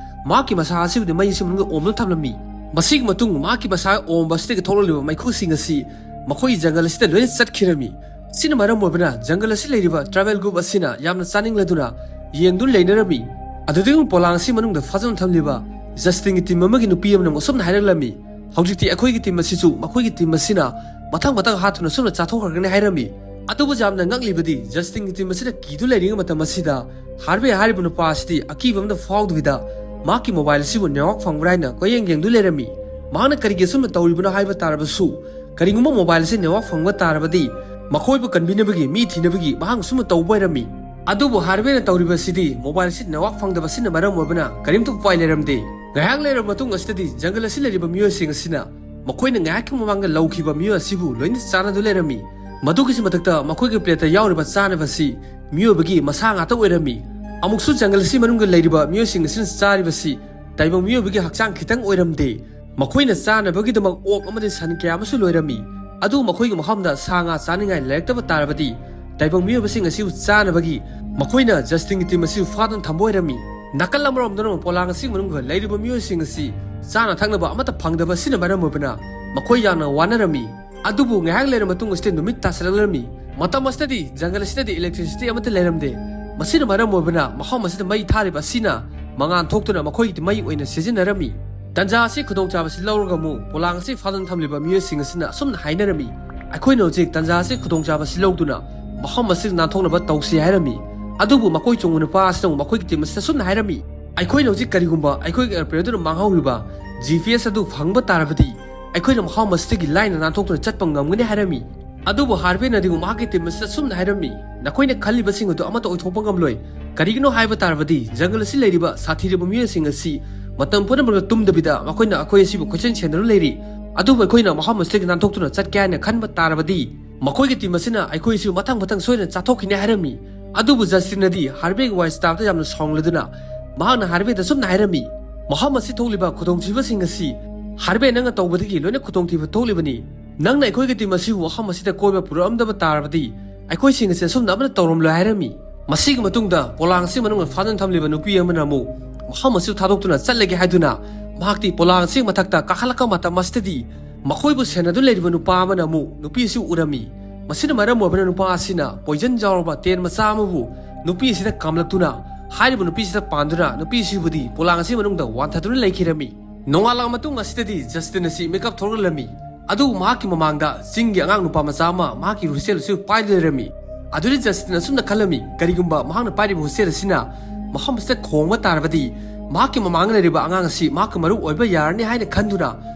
ꯃꯍꯥꯛꯀꯤ ꯃꯁꯥ ꯑꯁꯤꯕꯨꯗꯤ ꯃꯩ ꯑꯁꯤ ꯃꯅꯨꯡꯗ ꯑꯣꯝꯗꯨꯅ ꯊꯝꯂꯝꯃꯤ꯫ ꯃꯁꯤꯒꯤ ꯃꯇꯨꯡ ꯃꯍꯥꯛꯀꯤ ꯃꯁꯥ ꯑꯣꯝꯕ ꯑꯁꯤꯗꯒꯤ ꯊꯣꯛꯂꯛꯂꯤꯕ ꯃꯩꯈꯨꯁꯤꯡ ꯑꯁꯤ ꯃꯈꯣꯏꯒꯤ ꯖꯪꯒꯜ ꯑꯁꯤꯗ ꯂꯣꯏꯅ ꯆꯠꯈꯤꯔꯝꯃꯤ꯫ ꯁꯤꯅ ꯃꯔꯝ ꯑꯣꯏꯕꯅ ꯖꯪꯒꯜ ꯑꯁꯤ ꯂꯩꯔꯤꯕ ꯇ꯭ꯔꯥꯏꯕꯦꯜ ꯒ꯭ꯔꯨꯞ ꯑꯁꯤꯅ ꯌꯥꯝꯅ ꯆꯥꯅꯤꯡꯂꯗꯨꯅ ꯌꯦꯡꯗꯨꯅ ꯂꯩꯅꯔꯝꯃꯤ꯫ ꯑꯗꯨꯗꯒꯤ ꯄꯣꯂꯥꯡ ꯑꯁꯤ ꯃꯅꯨꯡꯗ ꯐꯥꯖꯅ ꯊꯝꯂꯤꯕ ꯖꯁꯇꯤꯟꯒꯤ ꯇꯤꯝ ꯑꯃꯒꯤ ꯅꯨꯄꯤ ꯑꯃꯅ ꯑꯁꯨꯝꯅ ꯍꯥꯏꯔꯛꯂꯝꯃꯤ, "ꯍꯧꯖꯤꯛꯇꯤ ꯑꯩꯈꯣꯏꯒꯤ ꯇꯤꯝ ꯑꯁꯤꯁꯨ ꯃꯈꯣꯏꯒꯤ ꯇꯤꯝ ꯑꯁꯤꯅ ꯃꯊꯪ ꯃꯊꯪ ꯍꯥꯠꯇꯨꯅ ꯁꯨꯝꯅ ꯆꯥꯊꯣꯛꯈ꯭ꯔꯒꯅꯤ" ꯍꯥꯏꯔꯝꯃꯤ꯫ ꯑꯗꯨꯕꯨ ꯌꯥꯝꯅ ꯉꯛꯂꯤꯕꯗꯤ ꯖꯁꯇꯤꯟꯒꯤ ꯇꯤꯝ ꯑꯁꯤꯅ ꯀꯤꯗꯨ ꯂꯩꯔꯤꯉꯩ ꯃꯇꯝ ꯑꯁꯤꯗ ꯍꯥꯔꯚꯦ ꯍꯥꯏꯔꯤꯕ ꯅꯨꯄꯥ ꯑꯁꯤꯗꯤ ꯑꯀꯤꯕ ꯑꯃꯗ ꯐꯥꯎꯗꯕꯤꯗ ꯃꯍꯥꯛꯀꯤ ꯃꯣꯕꯥꯏꯜ ꯑꯁꯤꯕꯨ ꯅꯦꯠꯋꯥꯛ ꯐꯪꯕ꯭ꯔꯥ ꯍꯥꯏꯅ ꯀꯣꯏꯌꯦꯡ ꯌꯦꯡꯗꯨ ꯂꯩꯔꯝꯃꯤ꯫ ꯃꯍꯥꯛꯅ ꯀꯔꯤꯒꯤ ꯑꯁꯨꯝꯅ ꯇꯧꯔꯤꯕꯅꯣ ꯍꯥꯏꯕ ꯇꯥꯔꯕꯁꯨ ꯀꯔꯤꯒꯨꯝꯕ ꯃꯣꯕꯥꯏꯜ ꯑꯁꯤ ꯅꯦꯠꯋꯥꯛ ꯐꯪꯕ ꯇꯥꯔꯕꯗꯤ ꯃꯈꯣꯏꯕꯨ ꯀꯟꯕꯤꯅꯕꯒꯤ ꯃꯤ ꯊꯤꯅꯕꯒꯤ ꯃꯍꯥꯛꯅ ꯁꯨꯝꯅ ꯇꯧꯕ ꯑꯣꯏꯔꯝꯃꯤ꯫ ꯑꯗꯨꯕꯨ ꯍꯥꯔꯚꯦꯅ ꯇꯧꯔꯤꯕ ꯑꯁꯤꯗꯤ ꯃꯣꯕꯥꯏꯜ ꯑꯁꯤ ꯅꯦꯠꯋꯥꯛ ꯐꯪꯗꯕ ꯑꯁꯤꯅ ꯃꯔꯝ ꯑꯣꯏꯕꯅ ꯀꯔꯤꯝꯇ ꯎꯄꯥꯏ ꯂꯩꯔꯝꯗꯦ꯫ ꯉꯥꯏꯍꯥꯛ ꯂꯩꯔꯕ ꯃꯇꯨꯡ ꯑꯁꯤꯗꯗꯤ ꯖꯪꯒꯜ ꯑꯁꯤ ꯂꯩꯔꯤꯕ ꯃꯤꯑꯣꯏꯁꯤꯡ ꯑꯁꯤꯅ ꯃꯈꯣꯏꯅ ꯉꯥꯏꯍꯥꯛꯀꯤ ꯃꯃꯥꯡꯗ ꯂꯧꯈꯤꯕ ꯃꯤꯑꯣꯏ ꯑꯁꯤꯕꯨ ꯂꯣꯏꯅ ꯆꯥꯅꯗꯨ ꯂꯩꯔꯝꯃꯤ꯫ ꯃꯗꯨꯒꯤꯁꯨ ꯃꯊꯛꯇ ꯃꯈꯣꯏꯒꯤ ꯄ꯭ꯂꯦꯠꯇ ꯌꯥꯎꯔꯤꯕ ꯆꯥꯅꯕ ꯑꯁꯤ ꯃꯤꯑꯣꯏꯕꯒꯤ ꯃꯁꯥ ꯉꯥꯛꯇ ꯑꯣꯏꯔꯝꯃꯤ꯫ ꯑꯃꯨꯛꯁꯨ ꯖꯪꯒꯜ ꯑꯁꯤ ꯃꯅꯨꯡꯗ ꯂꯩꯔꯤꯕ ꯃꯤꯑꯣꯏꯁꯤꯡ ꯑꯁꯤꯅ ꯆꯥꯔꯤꯕꯁꯤ ꯇꯥꯏꯕꯪ ꯃꯤꯑꯣꯏꯕꯒꯤ ꯍꯛꯆꯥꯡ ꯈꯤꯇꯪ ꯑꯣꯏꯔꯝꯗꯦ꯫ ꯃꯈꯣꯏꯅ ꯆꯥꯅꯕꯒꯤꯗꯃꯛ ꯑꯣꯛ ꯑꯃꯗꯤ ꯁꯟ ꯀꯌꯥ ꯑꯃꯁꯨ ꯂꯣꯏꯔꯝꯃꯤ꯫ ꯑꯗꯨ ꯃꯈꯣꯏꯒꯤ ꯃꯐꯝꯗ ꯁꯥ ꯉꯥ ꯆꯥꯅꯤꯡꯉꯥꯏ ꯂꯩꯔꯛꯇꯕ ꯇꯥꯔꯕꯗꯤ ꯇꯥꯏꯕꯪ ꯃꯤꯑꯣꯏꯕꯁꯤꯡ ꯑꯁꯤꯕꯨ ꯆꯥꯅꯕꯒꯤ ꯃꯈꯣꯏꯅ ꯖꯁꯇꯤꯟꯒꯤ ꯇꯤꯝ ꯑꯁꯤꯕꯨ ꯐꯥꯗꯨꯅ ꯊꯝꯕ ꯑꯣꯏꯔꯝꯃꯤ꯫ ꯅꯥꯀꯜ ꯑꯃꯔꯣꯝꯗꯅ ꯄꯣꯂꯥꯡ ꯑꯁꯤꯒꯤ ꯃꯅꯨꯡꯗ ꯂꯩꯔꯤꯕ ꯃꯤꯑꯣꯏꯁꯤꯡ ꯑꯁꯤ ꯆꯥꯅ ꯊꯛꯅꯕ ꯑꯃꯠꯇ ꯐꯪꯗꯕ ꯑꯁꯤꯅ ꯃꯔꯝ ꯑꯣꯏꯕꯅ ꯃꯈꯣꯏ ꯌꯥꯝꯅ ꯋꯥꯅꯔꯝꯃꯤ꯫ ꯑꯗꯨꯕꯨ ꯉꯥꯏꯍꯥꯛ ꯂꯩꯔ ꯃꯇꯨꯡ ꯑꯁꯤꯗ ꯅꯨꯃꯤꯠ ꯇꯥꯁꯤꯜꯂꯛꯂꯝꯃꯤ꯫ ꯃꯇꯝ ꯑꯁꯤꯗꯗꯤ ꯖꯪꯒꯜ ꯑꯁꯤꯗꯗꯤ electricity ꯑꯃꯠꯇ ꯂꯩꯔꯝꯗꯦ꯫ ꯃꯁꯤꯅ ꯃꯔꯝ ꯑꯣꯏꯕꯅ ꯃꯐꯝ ꯑꯁꯤꯗ ꯃꯩ ꯊꯥꯔꯤꯕ ꯑꯁꯤꯅ ꯃꯉꯥꯜ ꯊꯣꯛꯇꯨꯅ ꯃꯈꯣꯏꯒꯤꯗꯤ ꯃꯩ ꯑꯣꯏꯅ ꯁꯤꯖꯤꯟꯅꯔꯝꯃꯤ꯫ ꯇꯟꯖꯥ ꯑꯁꯤ ꯈꯨꯗꯣꯡꯆꯥꯕꯁꯤ ꯂꯧꯔꯒ ꯑꯃꯨꯛ ꯄꯣꯂꯥꯡ ꯑꯁꯤ ꯐꯥꯗꯨꯅ ꯊꯝꯂꯤꯕ ꯃꯤꯑꯣꯏꯁꯤꯡ ꯑꯁꯤꯅ ꯑꯁꯨꯝꯅ ꯍꯥꯏꯅꯔꯝꯃꯤ, "ꯑꯩꯈꯣꯏꯅ ꯍꯧꯖꯤꯛ ꯇꯟꯖꯥ ꯑꯁꯤ ꯈꯨꯗꯣꯡꯆꯥꯕꯁꯤ ꯂꯧꯗꯨꯅ ꯃꯐꯝ ꯑꯁꯤ ꯅꯥꯟꯊꯣꯛꯅꯕ ꯇꯧꯁꯤ" ꯍꯥꯏꯔꯝꯃꯤ꯫ ꯑꯗꯨꯕꯨ ꯃꯈꯣꯏ ꯆꯣꯡꯕ ꯅꯨꯄꯥ ꯑꯁꯤꯅ ꯑꯃꯨꯛ ꯃꯈꯣꯏꯒꯤ ꯇꯤꯝ ꯑꯁꯤꯗ ꯑꯁꯨꯝꯅ ꯍꯥꯏꯔꯝꯃꯤ, "ꯑꯩꯈꯣꯏꯅ ꯍꯧꯖꯤꯛ ꯀꯔꯤꯒꯨꯝꯕ ꯑꯩꯈꯣꯏꯒꯤ airplane ꯑꯗꯨꯅ ꯃꯥꯡꯍꯧꯔꯤꯕ G P S ꯑꯗꯨ ꯐꯪꯕ ꯇꯥꯔꯕꯗꯤ ꯑꯩꯈꯣꯏꯅ ꯃꯐꯝ ꯑꯁꯤꯗꯒꯤ ꯂꯥꯏꯅ ꯅꯥꯟꯊꯣꯛꯇꯨꯅ ꯆꯠꯄ ꯉꯝꯒꯅꯤ" ꯍꯥꯏꯔꯝꯃꯤ꯫ ꯑꯗꯨꯕꯨ ꯍꯥꯔꯚꯦꯅꯗꯤ ꯑꯃꯨꯛ ꯃꯍꯥꯛꯀꯤ ꯇꯤꯝ ꯑꯁꯤꯗ ꯑꯁꯨꯝꯅ ꯍꯥꯏꯔꯝꯃꯤ, "ꯅꯈꯣꯏꯅ ꯈꯜꯂꯤꯕꯁꯤꯡ ꯑꯗꯨ ꯑꯃꯠꯇ ꯑꯣꯏꯊꯣꯛꯄ ꯉꯝꯂꯣꯏ꯫ ꯀꯔꯤꯒꯤꯅꯣ ꯍꯥꯏꯕ ꯇꯥꯔꯕꯗꯤ ꯖꯪꯒꯜ ꯑꯁꯤ ꯂꯩꯔꯤꯕ ꯁꯥꯊꯤꯔꯕ ꯃꯤꯑꯣꯏꯁꯤꯡ ꯑꯁꯤ ꯃꯇꯝ ꯄꯨꯝꯅꯃꯛꯇ ꯇꯨꯝꯗꯕꯤꯗ ꯃꯈꯣꯏꯅ ꯑꯩꯈꯣꯏ ꯑꯁꯤꯕꯨ ꯀꯣꯏꯁꯦꯟ ꯁꯦꯟꯅꯗꯨꯅ ꯂꯩꯔꯤ꯫ ꯑꯗꯨꯕꯨ ꯑꯩꯈꯣꯏꯅ ꯃꯐꯝ ꯑꯁꯤꯗꯒꯤ ꯅꯥꯟꯊꯣꯛꯇꯨꯅ ꯆꯠꯀꯦ ꯍꯥꯏꯅ ꯈꯟꯕ ꯇꯥꯔꯕꯗꯤ ꯃꯈꯣꯏꯒꯤ ꯇꯤꯝ ꯑꯁꯤꯅ ꯑꯩꯈꯣꯏ ꯑꯁꯤꯕꯨ ꯃꯊꯪ ꯃꯊꯪ ꯁꯣꯏꯗꯅ ꯆꯥꯊꯣꯛꯈꯤꯅꯤ" ꯍꯥꯏꯔꯝꯃꯤ꯫ ꯑꯗꯨꯕꯨ ꯖꯁꯇꯤꯟꯅꯗꯤ ꯍꯥꯔꯚꯦꯒꯤ ꯋꯥꯔꯤ ꯇꯥꯕꯗ ꯌꯥꯝꯅ ꯁꯥꯎꯅꯤꯡꯂꯗꯨꯅ ꯃꯍꯥꯛꯅ ꯍꯥꯔꯚꯦꯗ ꯑꯁꯨꯝꯅ ꯍꯥꯏꯔꯝꯃꯤ, "ꯃꯐꯝ ꯑꯁꯤ ꯊꯣꯛꯂꯤꯕ ꯈꯨꯗꯣꯡꯊꯤꯕꯁꯤꯡ ꯑꯁꯤ ꯍꯥꯔꯚꯦ ꯅꯪꯅ ꯇꯧꯕꯗꯒꯤ ꯂꯣꯏꯅ ꯈꯨꯗꯣꯡꯊꯤꯕ ꯊꯣꯛꯂꯤꯕꯅꯤ꯫ ꯅꯪꯅ ꯑꯩꯈꯣꯏꯒꯤ ꯇꯤꯝ ꯑꯁꯤꯕꯨ ꯃꯐꯝ ꯑꯁꯤꯗ ꯀꯣꯏꯕ ꯄꯨꯔꯛꯂꯝꯗꯕ ꯇꯥꯔꯕꯗꯤ ꯑꯩꯈꯣꯏꯁꯤꯡ ꯑꯁꯤ ꯑꯁꯨꯝꯅ ꯑꯃꯠꯇ ꯇꯧꯔꯝꯂꯣꯏ" ꯍꯥꯏꯔꯝꯃꯤ꯫ ꯃꯁꯤꯒꯤ ꯃꯇꯨꯡꯗ ꯄꯣꯂꯥꯡ ꯑꯁꯤ ꯃꯅꯨꯡꯗ ꯐꯥꯗꯨꯅ ꯊꯝꯂꯤꯕ ꯅꯨꯄꯤ ꯑꯃꯅ ꯑꯃꯨꯛ ꯃꯐꯝ ꯑꯁꯤ ꯊꯥꯗꯣꯛꯇꯨꯅ ꯆꯠꯂꯒꯦ ꯍꯥꯏꯗꯨꯅ ꯃꯍꯥꯛꯇꯤ ꯄꯣꯂꯥꯡ ꯑꯁꯤꯒꯤ ꯃꯊꯛꯇ ꯀꯥꯈꯠꯂꯛꯄ ꯃꯇꯝ ꯑꯁꯤꯗꯗꯤ ꯃꯈꯣꯏꯕꯨ ꯁꯦꯟꯅꯗꯨꯅ ꯂꯩꯔꯤꯕ ꯅꯨꯄꯥ ꯑꯃꯅ ꯑꯃꯨꯛ ꯅꯨꯄꯤ ꯑꯁꯤ ꯎꯔꯝꯃꯤ꯫ ꯃꯁꯤꯅ ꯃꯔꯝ ꯑꯣꯏꯕꯅ ꯅꯨꯄꯥ ꯑꯁꯤꯅ poison ꯌꯥꯎꯔꯕ tent ꯃꯆꯥ ꯑꯃꯕꯨ ꯅꯨꯄꯤ ꯑꯁꯤꯗ ꯀꯥꯝꯂꯛꯇꯨꯅ ꯍꯥꯏꯔꯤꯕ ꯅꯨꯄꯤ ꯑꯁꯤꯗ ꯄꯥꯟꯗꯨꯅ ꯅꯨꯄꯤ ꯑꯁꯤꯕꯨꯗꯤ ꯄꯣꯂꯥꯡ ꯑꯁꯤ ꯃꯅꯨꯡꯗ ꯋꯥꯟꯊꯗꯨꯅ ꯂꯩꯈꯤꯔꯝꯃꯤ꯫ ꯅꯣꯡꯉꯥꯜꯂꯕ ꯃꯇꯨꯡ ꯑꯁꯤꯗꯗꯤ ꯖꯁꯇꯤꯟ ꯑꯁꯤ ꯃꯤꯀꯞ ꯊꯣꯛꯂꯛꯂꯝꯃꯤ꯫ ꯑꯗꯨꯕꯨ ꯃꯍꯥꯛꯀꯤ ꯃꯃꯥꯡꯗ ꯆꯤꯡꯒꯤ ꯑꯉꯥꯡ ꯅꯨꯄꯥ ꯃꯆꯥ ꯑꯃ ꯃꯍꯥꯛꯀꯤ ꯍꯨꯏꯁꯦꯜ ꯑꯁꯤ ꯄꯥꯏꯗꯨꯅ ꯂꯩꯔꯝꯃꯤ꯫ ꯑꯗꯨꯗꯤ ꯖꯁꯇꯤꯟ ꯑꯁꯨꯝꯅ ꯈꯜꯂꯝꯃꯤ, ꯀꯔꯤꯒꯨꯝꯕ ꯃꯍꯥꯛꯅ ꯄꯥꯏꯔꯤꯕ ꯍꯨꯏꯁꯦꯜ ꯑꯁꯤꯅ ꯃꯐꯝ ꯑꯁꯤꯗ ꯈꯣꯡꯕ ꯇꯥꯔꯕꯗꯤ ꯃꯍꯥꯛꯀꯤ ꯃꯃꯥꯡꯗ ꯂꯩꯔꯤꯕ ꯑꯉꯥꯡ ꯑꯁꯤ ꯃꯍꯥꯛꯀ ꯃꯔꯨꯞ ꯑꯣꯏꯕ ꯌꯥꯔꯅꯤ ꯍꯥꯏꯅ ꯈꯟꯗꯨꯅ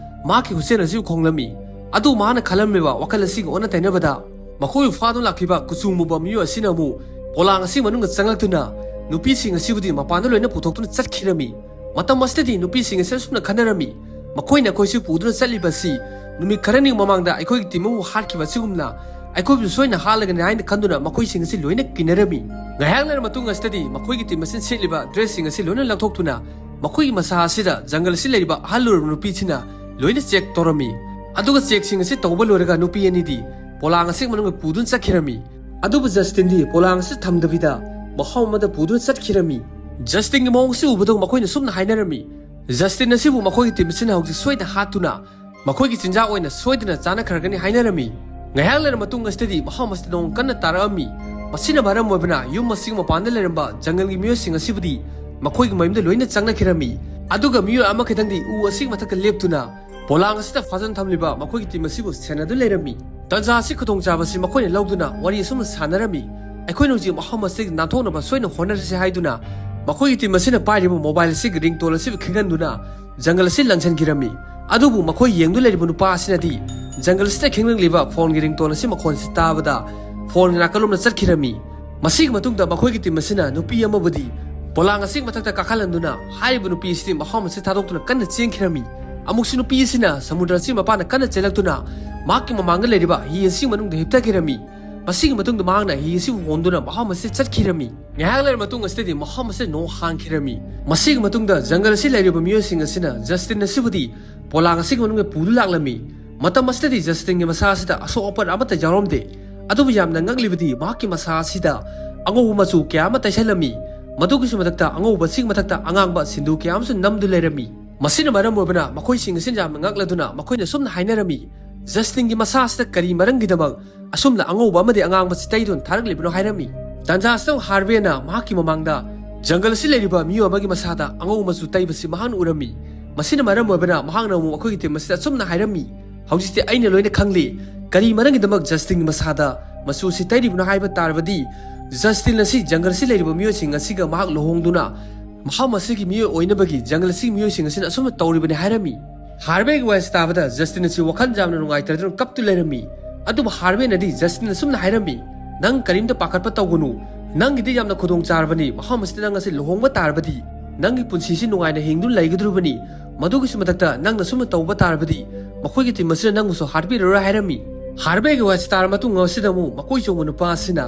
ꯃꯍꯥꯛꯀꯤ ꯍꯨꯏꯁꯦꯜ ꯑꯁꯤꯕꯨ ꯈꯣꯡꯂꯝꯃꯤ꯫ ꯑꯗꯨ ꯃꯍꯥꯛꯅ ꯈꯜꯂꯝꯂꯤꯕ ꯋꯥꯈꯜ ꯑꯁꯤꯒ ꯑꯣꯟꯅ ꯇꯩꯅꯕꯗ ꯃꯈꯣꯏꯕꯨ ꯐꯥꯗꯨꯅ ꯂꯥꯛꯈꯤꯕ ꯀꯨꯆꯨ ꯃꯨꯕ ꯃꯤꯑꯣꯏ ꯑꯁꯤꯅ ꯑꯃꯨꯛ ꯄꯣꯂꯥꯡ ꯑꯁꯤ ꯃꯅꯨꯡꯗ ꯆꯪꯂꯛꯇꯨꯅ ꯅꯨꯄꯤꯁꯤꯡ ꯑꯁꯤꯕꯨꯗꯤ ꯃꯄꯥꯟꯗ ꯂꯣꯏꯅ ꯄꯨꯊꯣꯛꯇꯨꯅ ꯆꯠꯈꯤꯔꯝꯃꯤ꯫ ꯃꯇꯝ ꯑꯁꯤꯗꯗꯤ ꯅꯨꯄꯤꯁꯤꯡ ꯑꯁꯤ ꯑꯁꯨꯝꯅ ꯈꯟꯅꯔꯝꯃꯤ, "ꯃꯈꯣꯏꯅ ꯑꯩꯈꯣꯏꯁꯤ ꯄꯨꯗꯨꯅ ꯆꯠꯂꯤꯕ ꯑꯁꯤ ꯅꯨꯃꯤꯠ ꯈꯔꯅꯤ ꯃꯃꯥꯡꯗ ꯑꯩꯈꯣꯏꯒꯤ ꯇꯤꯝ ꯑꯃꯕꯨ ꯍꯥꯠꯈꯤꯕ ꯑꯁꯤꯒꯨꯝꯅ ꯑꯩꯈꯣꯏꯕꯨ ꯁꯣꯏꯅ ꯍꯥꯠꯂꯒꯅꯤ" ꯍꯥꯏꯅ ꯈꯟꯗꯨꯅ ꯃꯈꯣꯏꯁꯤꯡ ꯑꯁꯤ ꯂꯣꯏꯅ ꯀꯤꯅꯔꯝꯃꯤ꯫ ꯉꯥꯏꯍꯥꯛ ꯂꯩꯔ ꯃꯇꯨꯡ ꯑꯁꯤꯗꯗꯤ ꯃꯈꯣꯏꯒꯤ ꯇꯤꯝ ꯑꯁꯤꯅ ꯁꯦꯠꯂꯤꯕ dressꯁꯤꯡ ꯑꯁꯤ ꯂꯣꯏꯅ ꯂꯧꯊꯣꯛꯇꯨꯅ ꯃꯈꯣꯏꯒꯤ ꯃꯁꯥ ꯑꯁꯤꯗ ꯖꯪꯒꯜ ꯑꯁꯤ ꯂꯩꯔꯤꯕ ꯑꯍꯜ ꯑꯣꯏꯔꯕ ꯅꯨꯄꯤꯁꯤꯅ ꯂꯣꯏꯅ check ꯇꯧꯔꯝꯃꯤ꯫ ꯑꯗꯨꯒ checkꯁꯤꯡ ꯑꯁꯤ ꯇꯧꯕ ꯂꯣꯏꯔꯒ ꯅꯨꯄꯤ ꯑꯅꯤꯗꯤ ꯄꯣꯂꯥꯡ ꯑꯁꯤ ꯃꯅꯨꯡꯗ ꯄꯨꯗꯨꯅ ꯆꯠꯈꯤꯔꯝꯃꯤ꯫ ꯑꯗꯨꯕꯨ ꯖꯁꯇꯤꯟꯗꯤ ꯄꯣꯂꯥꯡ ꯑꯁꯤ ꯊꯝꯗꯕꯤꯗ ꯃꯐꯝ ꯑꯃꯗ ꯄꯨꯗꯨꯅ ꯆꯠꯈꯤꯔꯝꯃꯤ꯫ ꯖꯁꯇꯤꯟꯒꯤ ꯃꯑꯣꯡ ꯑꯁꯤ ꯎꯕꯗ ꯃꯈꯣꯏꯅ ꯁꯨꯝꯅ ꯍꯥꯏꯅꯔꯝꯃꯤ, "ꯖꯁꯇꯤꯟ ꯑꯁꯤꯕꯨ ꯃꯈꯣꯏꯒꯤ ꯇꯤꯝ ꯑꯁꯤꯅ ꯍꯧꯖꯤꯛ ꯁꯣꯏꯗꯅ ꯍꯥꯠꯇꯨꯅ ꯃꯈꯣꯏꯒꯤ ꯆꯤꯟꯖꯥꯛ ꯑꯣꯏꯅ ꯁꯣꯏꯗꯅ ꯆꯥꯅꯈ꯭ꯔꯒꯅꯤ ꯍꯥꯏꯅꯔꯝꯃꯤ꯫ ꯉꯥꯏꯍꯥꯛ ꯂꯩꯔ ꯃꯇꯨꯡ ꯑꯁꯤꯗꯗꯤ ꯃꯐꯝ ꯑꯁꯤꯗ ꯅꯣꯡ ꯀꯟꯅ ꯇꯥꯔꯛꯑꯝꯃꯤ꯫ ꯃꯁꯤꯅ ꯃꯔꯝ ꯑꯣꯏꯕꯅ ꯌꯨꯝ ꯑꯁꯤꯒꯤ ꯃꯄꯥꯟꯗ ꯂꯩꯔꯝꯕ ꯖꯪꯒꯜꯒꯤ ꯃꯤꯑꯣꯏꯁꯤꯡ ꯑꯁꯤꯕꯨꯗꯤ ꯃꯈꯣꯏꯒꯤ ꯃꯌꯨꯝꯗ ꯂꯣꯏꯅ ꯆꯪꯅꯈꯤꯔꯝꯃꯤ꯫ ꯑꯗꯨꯒ ꯃꯤꯑꯣꯏ ꯑꯃꯈꯛꯇꯪꯗꯤ ꯎ ꯑꯁꯤꯒꯤ ꯃꯊꯛꯇ ꯂꯦꯞꯇꯨꯅ ꯄꯣꯂꯥꯡ ꯑꯁꯤꯗ ꯐꯥꯖꯟ ꯊꯝꯂꯤꯕ ꯃꯈꯣꯏꯒꯤ ꯇꯤꯝ ꯑꯁꯤꯕꯨ ꯁꯦꯟꯅꯗꯨꯅ ꯂꯩꯔꯝꯃꯤ꯫ ꯇꯥꯟꯖꯥ ꯑꯁꯤ ꯈꯨꯗꯣꯡꯆꯥꯕ ꯑꯁꯤ ꯃꯈꯣꯏꯅ ꯂꯧꯗꯨꯅ ꯋꯥꯔꯤ ꯑꯁꯨꯝꯅ ꯁꯥꯟꯅꯔꯝꯃꯤ꯫ ꯑꯩꯈꯣꯏꯅ ꯍꯧꯖꯤꯛ ꯃꯐꯝ ꯑꯁꯤꯗꯒꯤ ꯅꯥꯟꯊꯣꯛꯅꯕ ꯁꯣꯏꯅ ꯍꯣꯠꯅꯔꯁꯤ ꯍꯥꯏꯗꯨꯅ ꯃꯈꯣꯏꯒꯤ ꯇꯤꯝ ꯑꯁꯤꯅ ꯄꯥꯏꯔꯤꯕ ꯃꯣꯕꯥꯏꯜ ꯑꯁꯤꯒꯤ ꯔꯤꯡꯇꯣꯟ ꯑꯁꯤꯕꯨ ꯈꯤꯡꯍꯟꯗꯨꯅ ꯖꯪꯒꯜ ꯑꯁꯤ ꯂꯪꯁꯤꯟꯈꯤꯔꯝꯃꯤ꯫ ꯑꯗꯨꯕꯨ ꯃꯈꯣꯏ ꯌꯦꯡꯗꯨꯅ ꯂꯩꯔꯤꯕ ꯅꯨꯄꯥ ꯑꯁꯤꯅꯗꯤ ꯖꯪꯒꯜ ꯑꯁꯤꯗ ꯈꯤꯡꯂꯛꯂꯤꯕ ꯐꯣꯟꯒꯤ ꯔꯤꯡꯇꯣꯟ ꯑꯁꯤ ꯃꯈꯣꯟꯁꯤ ꯇꯥꯕꯗ ꯐꯣꯟꯒꯤ ꯅꯥꯀꯜꯂꯣꯝꯗ ꯆꯠꯈꯤꯔꯝꯃꯤ꯫ ꯃꯁꯤꯒꯤ ꯃꯇꯨꯡꯗ ꯃꯈꯣꯏꯒꯤ ꯇꯤꯝ ꯑꯁꯤꯅ ꯅꯨꯄꯤ ꯑꯃꯕꯨꯗꯤ ꯄꯣꯂꯥꯡ ꯑꯁꯤꯒꯤ ꯃꯊꯛꯇ ꯀꯥꯈꯠꯍꯟꯗꯨꯅ ꯍꯥꯏꯔꯤꯕ ꯅꯨꯄꯤ ꯑꯁꯤꯗꯤ ꯃꯐꯝ ꯑꯁꯤ ꯊꯥꯗꯣꯛꯇꯨꯅ ꯀꯟꯅ ꯆꯦꯟꯈꯤꯔꯝꯃꯤ꯫ ꯑꯃꯨꯛꯁꯨ ꯅꯨꯄꯤ ꯑꯁꯤꯅ ꯁꯃꯨꯗ꯭ꯔ ꯑꯁꯤꯒꯤ ꯃꯄꯥꯟꯗ ꯀꯟꯅ ꯆꯦꯜꯂꯛꯇꯨꯅ ꯃꯍꯥꯛꯀꯤ ꯃꯃꯥꯡꯗ ꯂꯩꯔꯤꯕ ꯍꯤ ꯑꯁꯤꯒꯤ ꯃꯅꯨꯡꯗ ꯍꯤꯞꯊꯈꯤꯔꯝꯃꯤ꯫ ꯃꯁꯤꯒꯤ ꯃꯇꯨꯡꯗ ꯃꯍꯥꯛꯅ ꯍꯤ ꯑꯁꯤꯕꯨ ꯍꯣꯟꯗꯨꯅ ꯃꯐꯝ ꯑꯁꯤꯗ ꯆꯠꯈꯤꯔꯝꯃꯤ꯫ ꯉꯥꯏꯍꯥꯛ ꯂꯩꯔ ꯃꯇꯨꯡ ꯑꯁꯤꯗꯗꯤ ꯃꯐꯝ ꯑꯁꯤꯗ ꯅꯣꯡ ꯍꯥꯡꯈꯤꯔꯝꯃꯤ꯫ ꯃꯁꯤꯒꯤ ꯃꯇꯨꯡꯗ ꯖꯪꯒꯜ ꯑꯁꯤ ꯂꯩꯔꯤꯕ ꯃꯤꯑꯣꯏꯁꯤꯡ ꯑꯁꯤꯅ ꯖꯁꯇꯤꯟ ꯑꯁꯤꯕꯨꯗꯤ ꯄꯣꯂꯥꯡ ꯑꯁꯤꯒꯤ ꯃꯅꯨꯡꯗ ꯄꯨꯗꯨ ꯂꯥꯛꯂꯝꯃꯤ꯫ ꯃꯇꯝ ꯑꯁꯤꯗꯗꯤ ꯖꯁꯇꯤꯟꯒꯤ ꯃꯁꯥ ꯑꯁꯤꯗ ꯑꯁꯣꯛ ꯑꯄꯟ ꯑꯃꯠꯇ ꯌꯥꯎꯔꯝꯗꯦ꯫ ꯑꯗꯨꯕꯨ ꯌꯥꯝꯅ ꯉꯛꯂꯤꯕꯗꯤ ꯃꯍꯥꯛꯀꯤ ꯃꯁꯥ ꯑꯁꯤꯗ ꯑꯉꯧꯕ ꯃꯆꯨ ꯀꯌꯥ ꯑꯃ ꯇꯩꯁꯜꯂꯝꯃꯤ꯫ ꯃꯗꯨꯒꯤꯁꯨ ꯃꯊꯛꯇ ꯑꯉꯧꯕ ꯑꯁꯤꯒꯤ ꯃꯊꯛꯇ ꯑꯉꯥꯡꯕ ꯁꯤꯟꯗꯨ ꯀꯌꯥ ꯑꯃꯁꯨ ꯅꯝꯗꯨ ꯂꯩꯔꯝꯃꯤ꯫ ꯃꯁꯤꯅ ꯃꯔꯝ ꯑꯣꯏꯕꯅ ꯃꯈꯣꯏꯁꯤꯡ ꯑꯁꯤꯅ ꯌꯥꯝꯅ ꯉꯛꯂꯗꯨꯅ ꯃꯈꯣꯏꯅ ꯑꯁꯨꯝꯅ ꯍꯥꯏꯅꯔꯝꯃꯤ, "ꯖꯁꯇꯤꯟꯒꯤ ꯃꯁꯥ ꯑꯁꯤꯗ ꯀꯔꯤ ꯃꯔꯝꯒꯤꯗꯃꯛ ꯑꯁꯨꯝꯅ ꯑꯉꯧꯕ ꯑꯃꯗꯤ ꯑꯉꯥꯡꯕꯁꯤ ꯇꯩꯗꯨꯅ ꯊꯥꯔꯛꯂꯤꯕꯅꯣ?" ꯍꯥꯏꯔꯝꯃꯤ꯫ ꯇꯥꯟꯖꯥ ꯑꯁꯤꯗ ꯍꯥꯔꯚꯦꯅ ꯃꯍꯥꯛꯀꯤ ꯃꯃꯥꯡꯗ ꯖꯪꯒꯜ ꯑꯁꯤ ꯂꯩꯔꯤꯕ ꯃꯤꯑꯣꯏ ꯑꯃꯒꯤ ꯃꯁꯥꯗ ꯑꯉꯧꯕ ꯃꯆꯨ ꯇꯩꯕꯁꯤ ꯃꯍꯥꯛꯅ ꯎꯔꯝꯃꯤ꯫ ꯃꯁꯤꯅ ꯃꯔꯝ ꯑꯣꯏꯕꯅ ꯃꯍꯥꯛꯅ ꯑꯃꯨꯛ ꯑꯩꯈꯣꯏꯒꯤ ꯇꯤꯝ ꯑꯁꯤꯗ ꯑꯁꯨꯝꯅ ꯍꯥꯏꯔꯝꯃꯤ, "ꯍꯧꯖꯤꯛꯇꯤ ꯑꯩꯅ ꯂꯣꯏꯅ ꯈꯪꯂꯦ꯫ ꯀꯔꯤ ꯃꯔꯝꯒꯤꯗꯃꯛ ꯖꯁꯇꯤꯟꯒꯤ ꯃꯁꯥꯗ ꯃꯆꯨ ꯑꯁꯤ ꯇꯩꯔꯤꯕꯅꯣ ꯍꯥꯏꯕ ꯇꯥꯔꯕꯗꯤ, ꯖꯁꯇꯤꯟ ꯑꯁꯤ ꯖꯪꯒꯜ ꯑꯁꯤ ꯂꯩꯔꯤꯕ ꯃꯤꯑꯣꯏꯁꯤꯡ ꯑꯁꯤꯒ ꯃꯍꯥꯛ ꯂꯨꯍꯣꯡꯗꯨꯅ ꯃꯐꯝ ꯑꯁꯤꯒꯤ ꯃꯤꯑꯣꯏ ꯑꯣꯏꯅꯕꯒꯤ ꯖꯪꯒꯜ ꯑꯁꯤꯒꯤ ꯃꯤꯑꯣꯏꯁꯤꯡ ꯑꯁꯤꯅ ꯑꯁꯨꯝꯅ ꯇꯧꯔꯤꯕꯅꯤ" ꯍꯥꯏꯔꯝꯃꯤ꯫ ꯍꯥꯔꯚꯦꯒꯤ ꯋꯥꯔꯤꯁꯤ ꯇꯥꯕꯗ ꯖꯁꯇꯤꯟ ꯑꯁꯤ ꯋꯥꯈꯜ ꯌꯥꯝꯅ ꯅꯨꯡꯉꯥꯏꯇꯗꯨꯅ ꯀꯞꯇꯨ ꯂꯩꯔꯝꯃꯤ꯫ ꯑꯗꯨꯕꯨ ꯍꯥꯔꯚꯦꯅꯗꯤ ꯖꯁꯇꯤꯟ ꯑꯁꯨꯝꯅ ꯍꯥꯏꯔꯝꯃꯤ, "ꯅꯪ ꯀꯔꯤꯝꯇ ꯄꯥꯈꯠꯄ ꯇꯧꯒꯅꯨ꯫ ꯅꯪꯒꯤꯗꯤ ꯌꯥꯝꯅ ꯈꯨꯗꯣꯡ ꯆꯥꯔꯕꯅꯤ꯫ ꯃꯐꯝ ꯑꯁꯤꯗ ꯅꯪ ꯑꯁꯤ ꯂꯨꯍꯣꯡꯕ ꯇꯥꯔꯕꯗꯤ ꯅꯪꯒꯤ ꯄꯨꯟꯁꯤꯁꯤ ꯅꯨꯡꯉꯥꯏꯅ ꯍꯤꯡꯗꯨꯅ ꯂꯩꯒꯗꯧꯔꯤꯕꯅꯤ꯫ ꯃꯗꯨꯒꯤꯁꯨ ꯃꯊꯛꯇ ꯅꯪꯅ ꯁꯨꯝꯅ ꯇꯧꯕ ꯇꯥꯔꯕꯗꯤ ꯃꯈꯣꯏꯒꯤ ꯇꯤꯝ ꯑꯁꯤꯅ ꯅꯪꯕꯨꯁꯨ ꯍꯥꯠꯄꯤꯔꯔꯣꯏ" ꯍꯥꯏꯔꯝꯃꯤ꯫ ꯍꯥꯔꯚꯦꯒꯤ ꯋꯥꯁꯤ ꯇꯥꯔ ꯃꯇꯨꯡ ꯑꯁꯤꯗ ꯑꯃꯨꯛ ꯃꯀꯣꯏ ꯆꯣꯡꯕ ꯅꯨꯄꯥ ꯑꯁꯤꯅ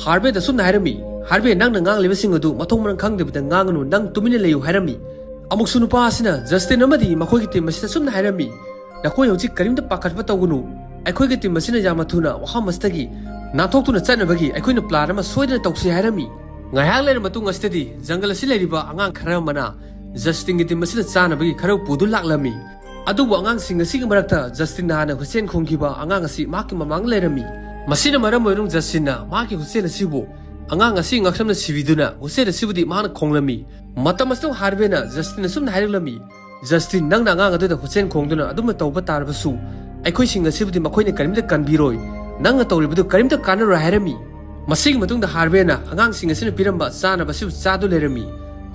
ꯍꯥꯔꯚꯦꯗ ꯑꯁꯨꯝꯅ ꯍꯥꯏꯔꯝꯃꯤ, "ꯍꯥꯔꯚꯦ, ꯅꯪꯅ ꯉꯥꯡꯂꯤꯕꯁꯤꯡ ꯑꯗꯨ ꯃꯊꯣꯡ ꯃꯔꯝ ꯈꯪꯗꯕꯤꯗ ꯉꯥꯡꯒꯅꯨ, ꯅꯪ ꯇꯨꯃꯤꯟꯅ ꯂꯩꯌꯨ" ꯍꯥꯏꯔꯝꯃꯤ꯫ ꯑꯃꯨꯛꯁꯨ ꯅꯨꯄꯥ ꯑꯁꯤꯅ ꯖꯁꯇꯤꯟ ꯑꯃꯗꯤ ꯃꯈꯣꯏꯒꯤ ꯇꯤꯝ ꯑꯁꯤꯗ ꯑꯁꯨꯝꯅ ꯍꯥꯏꯔꯝꯃꯤ, "ꯅꯈꯣꯏ ꯍꯧꯖꯤꯛ ꯀꯔꯤꯝꯇ ꯄꯥꯈꯠꯄ ꯇꯧꯒꯅꯨ꯫ ꯑꯩꯈꯣꯏꯒꯤ ꯇꯤꯝ ꯑꯁꯤꯅ ꯌꯥꯝꯅ ꯊꯨꯅ ꯃꯐꯝ ꯑꯁꯤꯗꯒꯤ ꯅꯥꯟꯊꯣꯛꯇꯨꯅ ꯆꯠꯅꯕꯒꯤ ꯑꯩꯈꯣꯏꯅ ꯄ꯭ꯂꯥꯟ ꯑꯃ ꯁꯣꯏꯗꯅ ꯇꯧꯁꯤ" ꯍꯥꯏꯔꯝꯃꯤ꯫ ꯉꯥꯏꯍꯥꯛ ꯂꯩꯔ ꯃꯇꯨꯡ ꯑꯁꯤꯗꯗꯤ ꯖꯪꯒꯜ ꯑꯁꯤ ꯂꯩꯔꯤꯕ ꯑꯉꯥꯡ ꯈꯔ ꯑꯃꯅ ꯖꯁꯇꯤꯟꯒꯤ ꯇꯤꯝ ꯑꯁꯤꯅ ꯆꯥꯅꯕꯒꯤ ꯈꯔ ꯄꯨꯗꯨꯅ ꯂꯥꯛꯂꯝꯃꯤ꯫ ꯑꯗꯨꯕꯨ ꯑꯉꯥꯡꯁꯤꯡ ꯑꯁꯤꯒꯤ ꯃꯔꯛꯇ ꯖꯁꯇꯤꯟꯅ ꯍꯥꯟꯅ ꯍꯨꯏꯠꯆꯦꯟ ꯈꯣꯡꯈꯤꯕ ꯑꯉꯥꯡ ꯑꯁꯤ ꯃꯍꯥꯛꯀꯤ ꯃꯃꯥꯡꯗ ꯂꯩꯔꯝꯃꯤ꯫ ꯃꯁꯤꯅ ꯃꯔꯝ ꯑꯣꯏꯗꯨꯅ ꯖꯁꯇꯤꯟꯅ ꯃꯍꯥꯛꯀꯤ ꯍꯨꯏꯠꯆꯦꯟ ꯑꯁꯤꯕꯨ ꯑꯉꯥꯡ ꯑꯁꯤ ꯉꯛꯁꯝꯅ ꯁꯤꯕꯤꯗꯨꯅ ꯍꯨꯏꯠꯆꯦꯟ ꯑꯁꯤꯕꯨꯗꯤ ꯃꯍꯥꯛꯅ ꯈꯣꯡꯂꯝꯃꯤ꯫ ꯃꯇꯝ ꯑꯁꯤꯗ ꯍꯥꯔꯚꯦꯅ ꯖꯁꯇꯤꯟ ꯑꯁꯨꯝꯅ ꯍꯥꯏꯔꯛꯂꯝꯃꯤ, "ꯖꯁꯇꯤꯟ, ꯅꯪꯅ ꯑꯉꯥꯡ ꯑꯗꯨꯗ ꯍꯨꯏꯠꯆꯦꯟ ꯈꯣꯡꯗꯨꯅ ꯑꯗꯨꯝꯅ ꯇꯧꯕ ꯇꯥꯔꯕꯁꯨ ꯑꯩꯈꯣꯏꯁꯤꯡ ꯑꯁꯤꯕꯨꯗꯤ ꯃꯈꯣꯏꯅ ꯀꯔꯤꯝꯇ ꯀꯟꯕꯤꯔꯣꯏ꯫ ꯅꯪꯅ ꯇꯧꯔꯤꯕꯗꯨ ꯀꯔꯤꯝꯇ ꯀꯥꯟꯅꯔꯣꯏ" ꯍꯥꯏꯔꯝꯃꯤ꯫ ꯃꯁꯤꯒꯤ ꯃꯇꯨꯡꯗ ꯍꯥꯔꯚꯦꯅ ꯑꯉꯥꯡꯁꯤꯡ ꯑꯁꯤꯅ ꯄꯤꯔꯝꯕ ꯆꯥꯅꯕ ꯑꯁꯤꯕꯨ ꯆꯥꯗꯨ ꯂꯩꯔꯝꯃꯤ꯫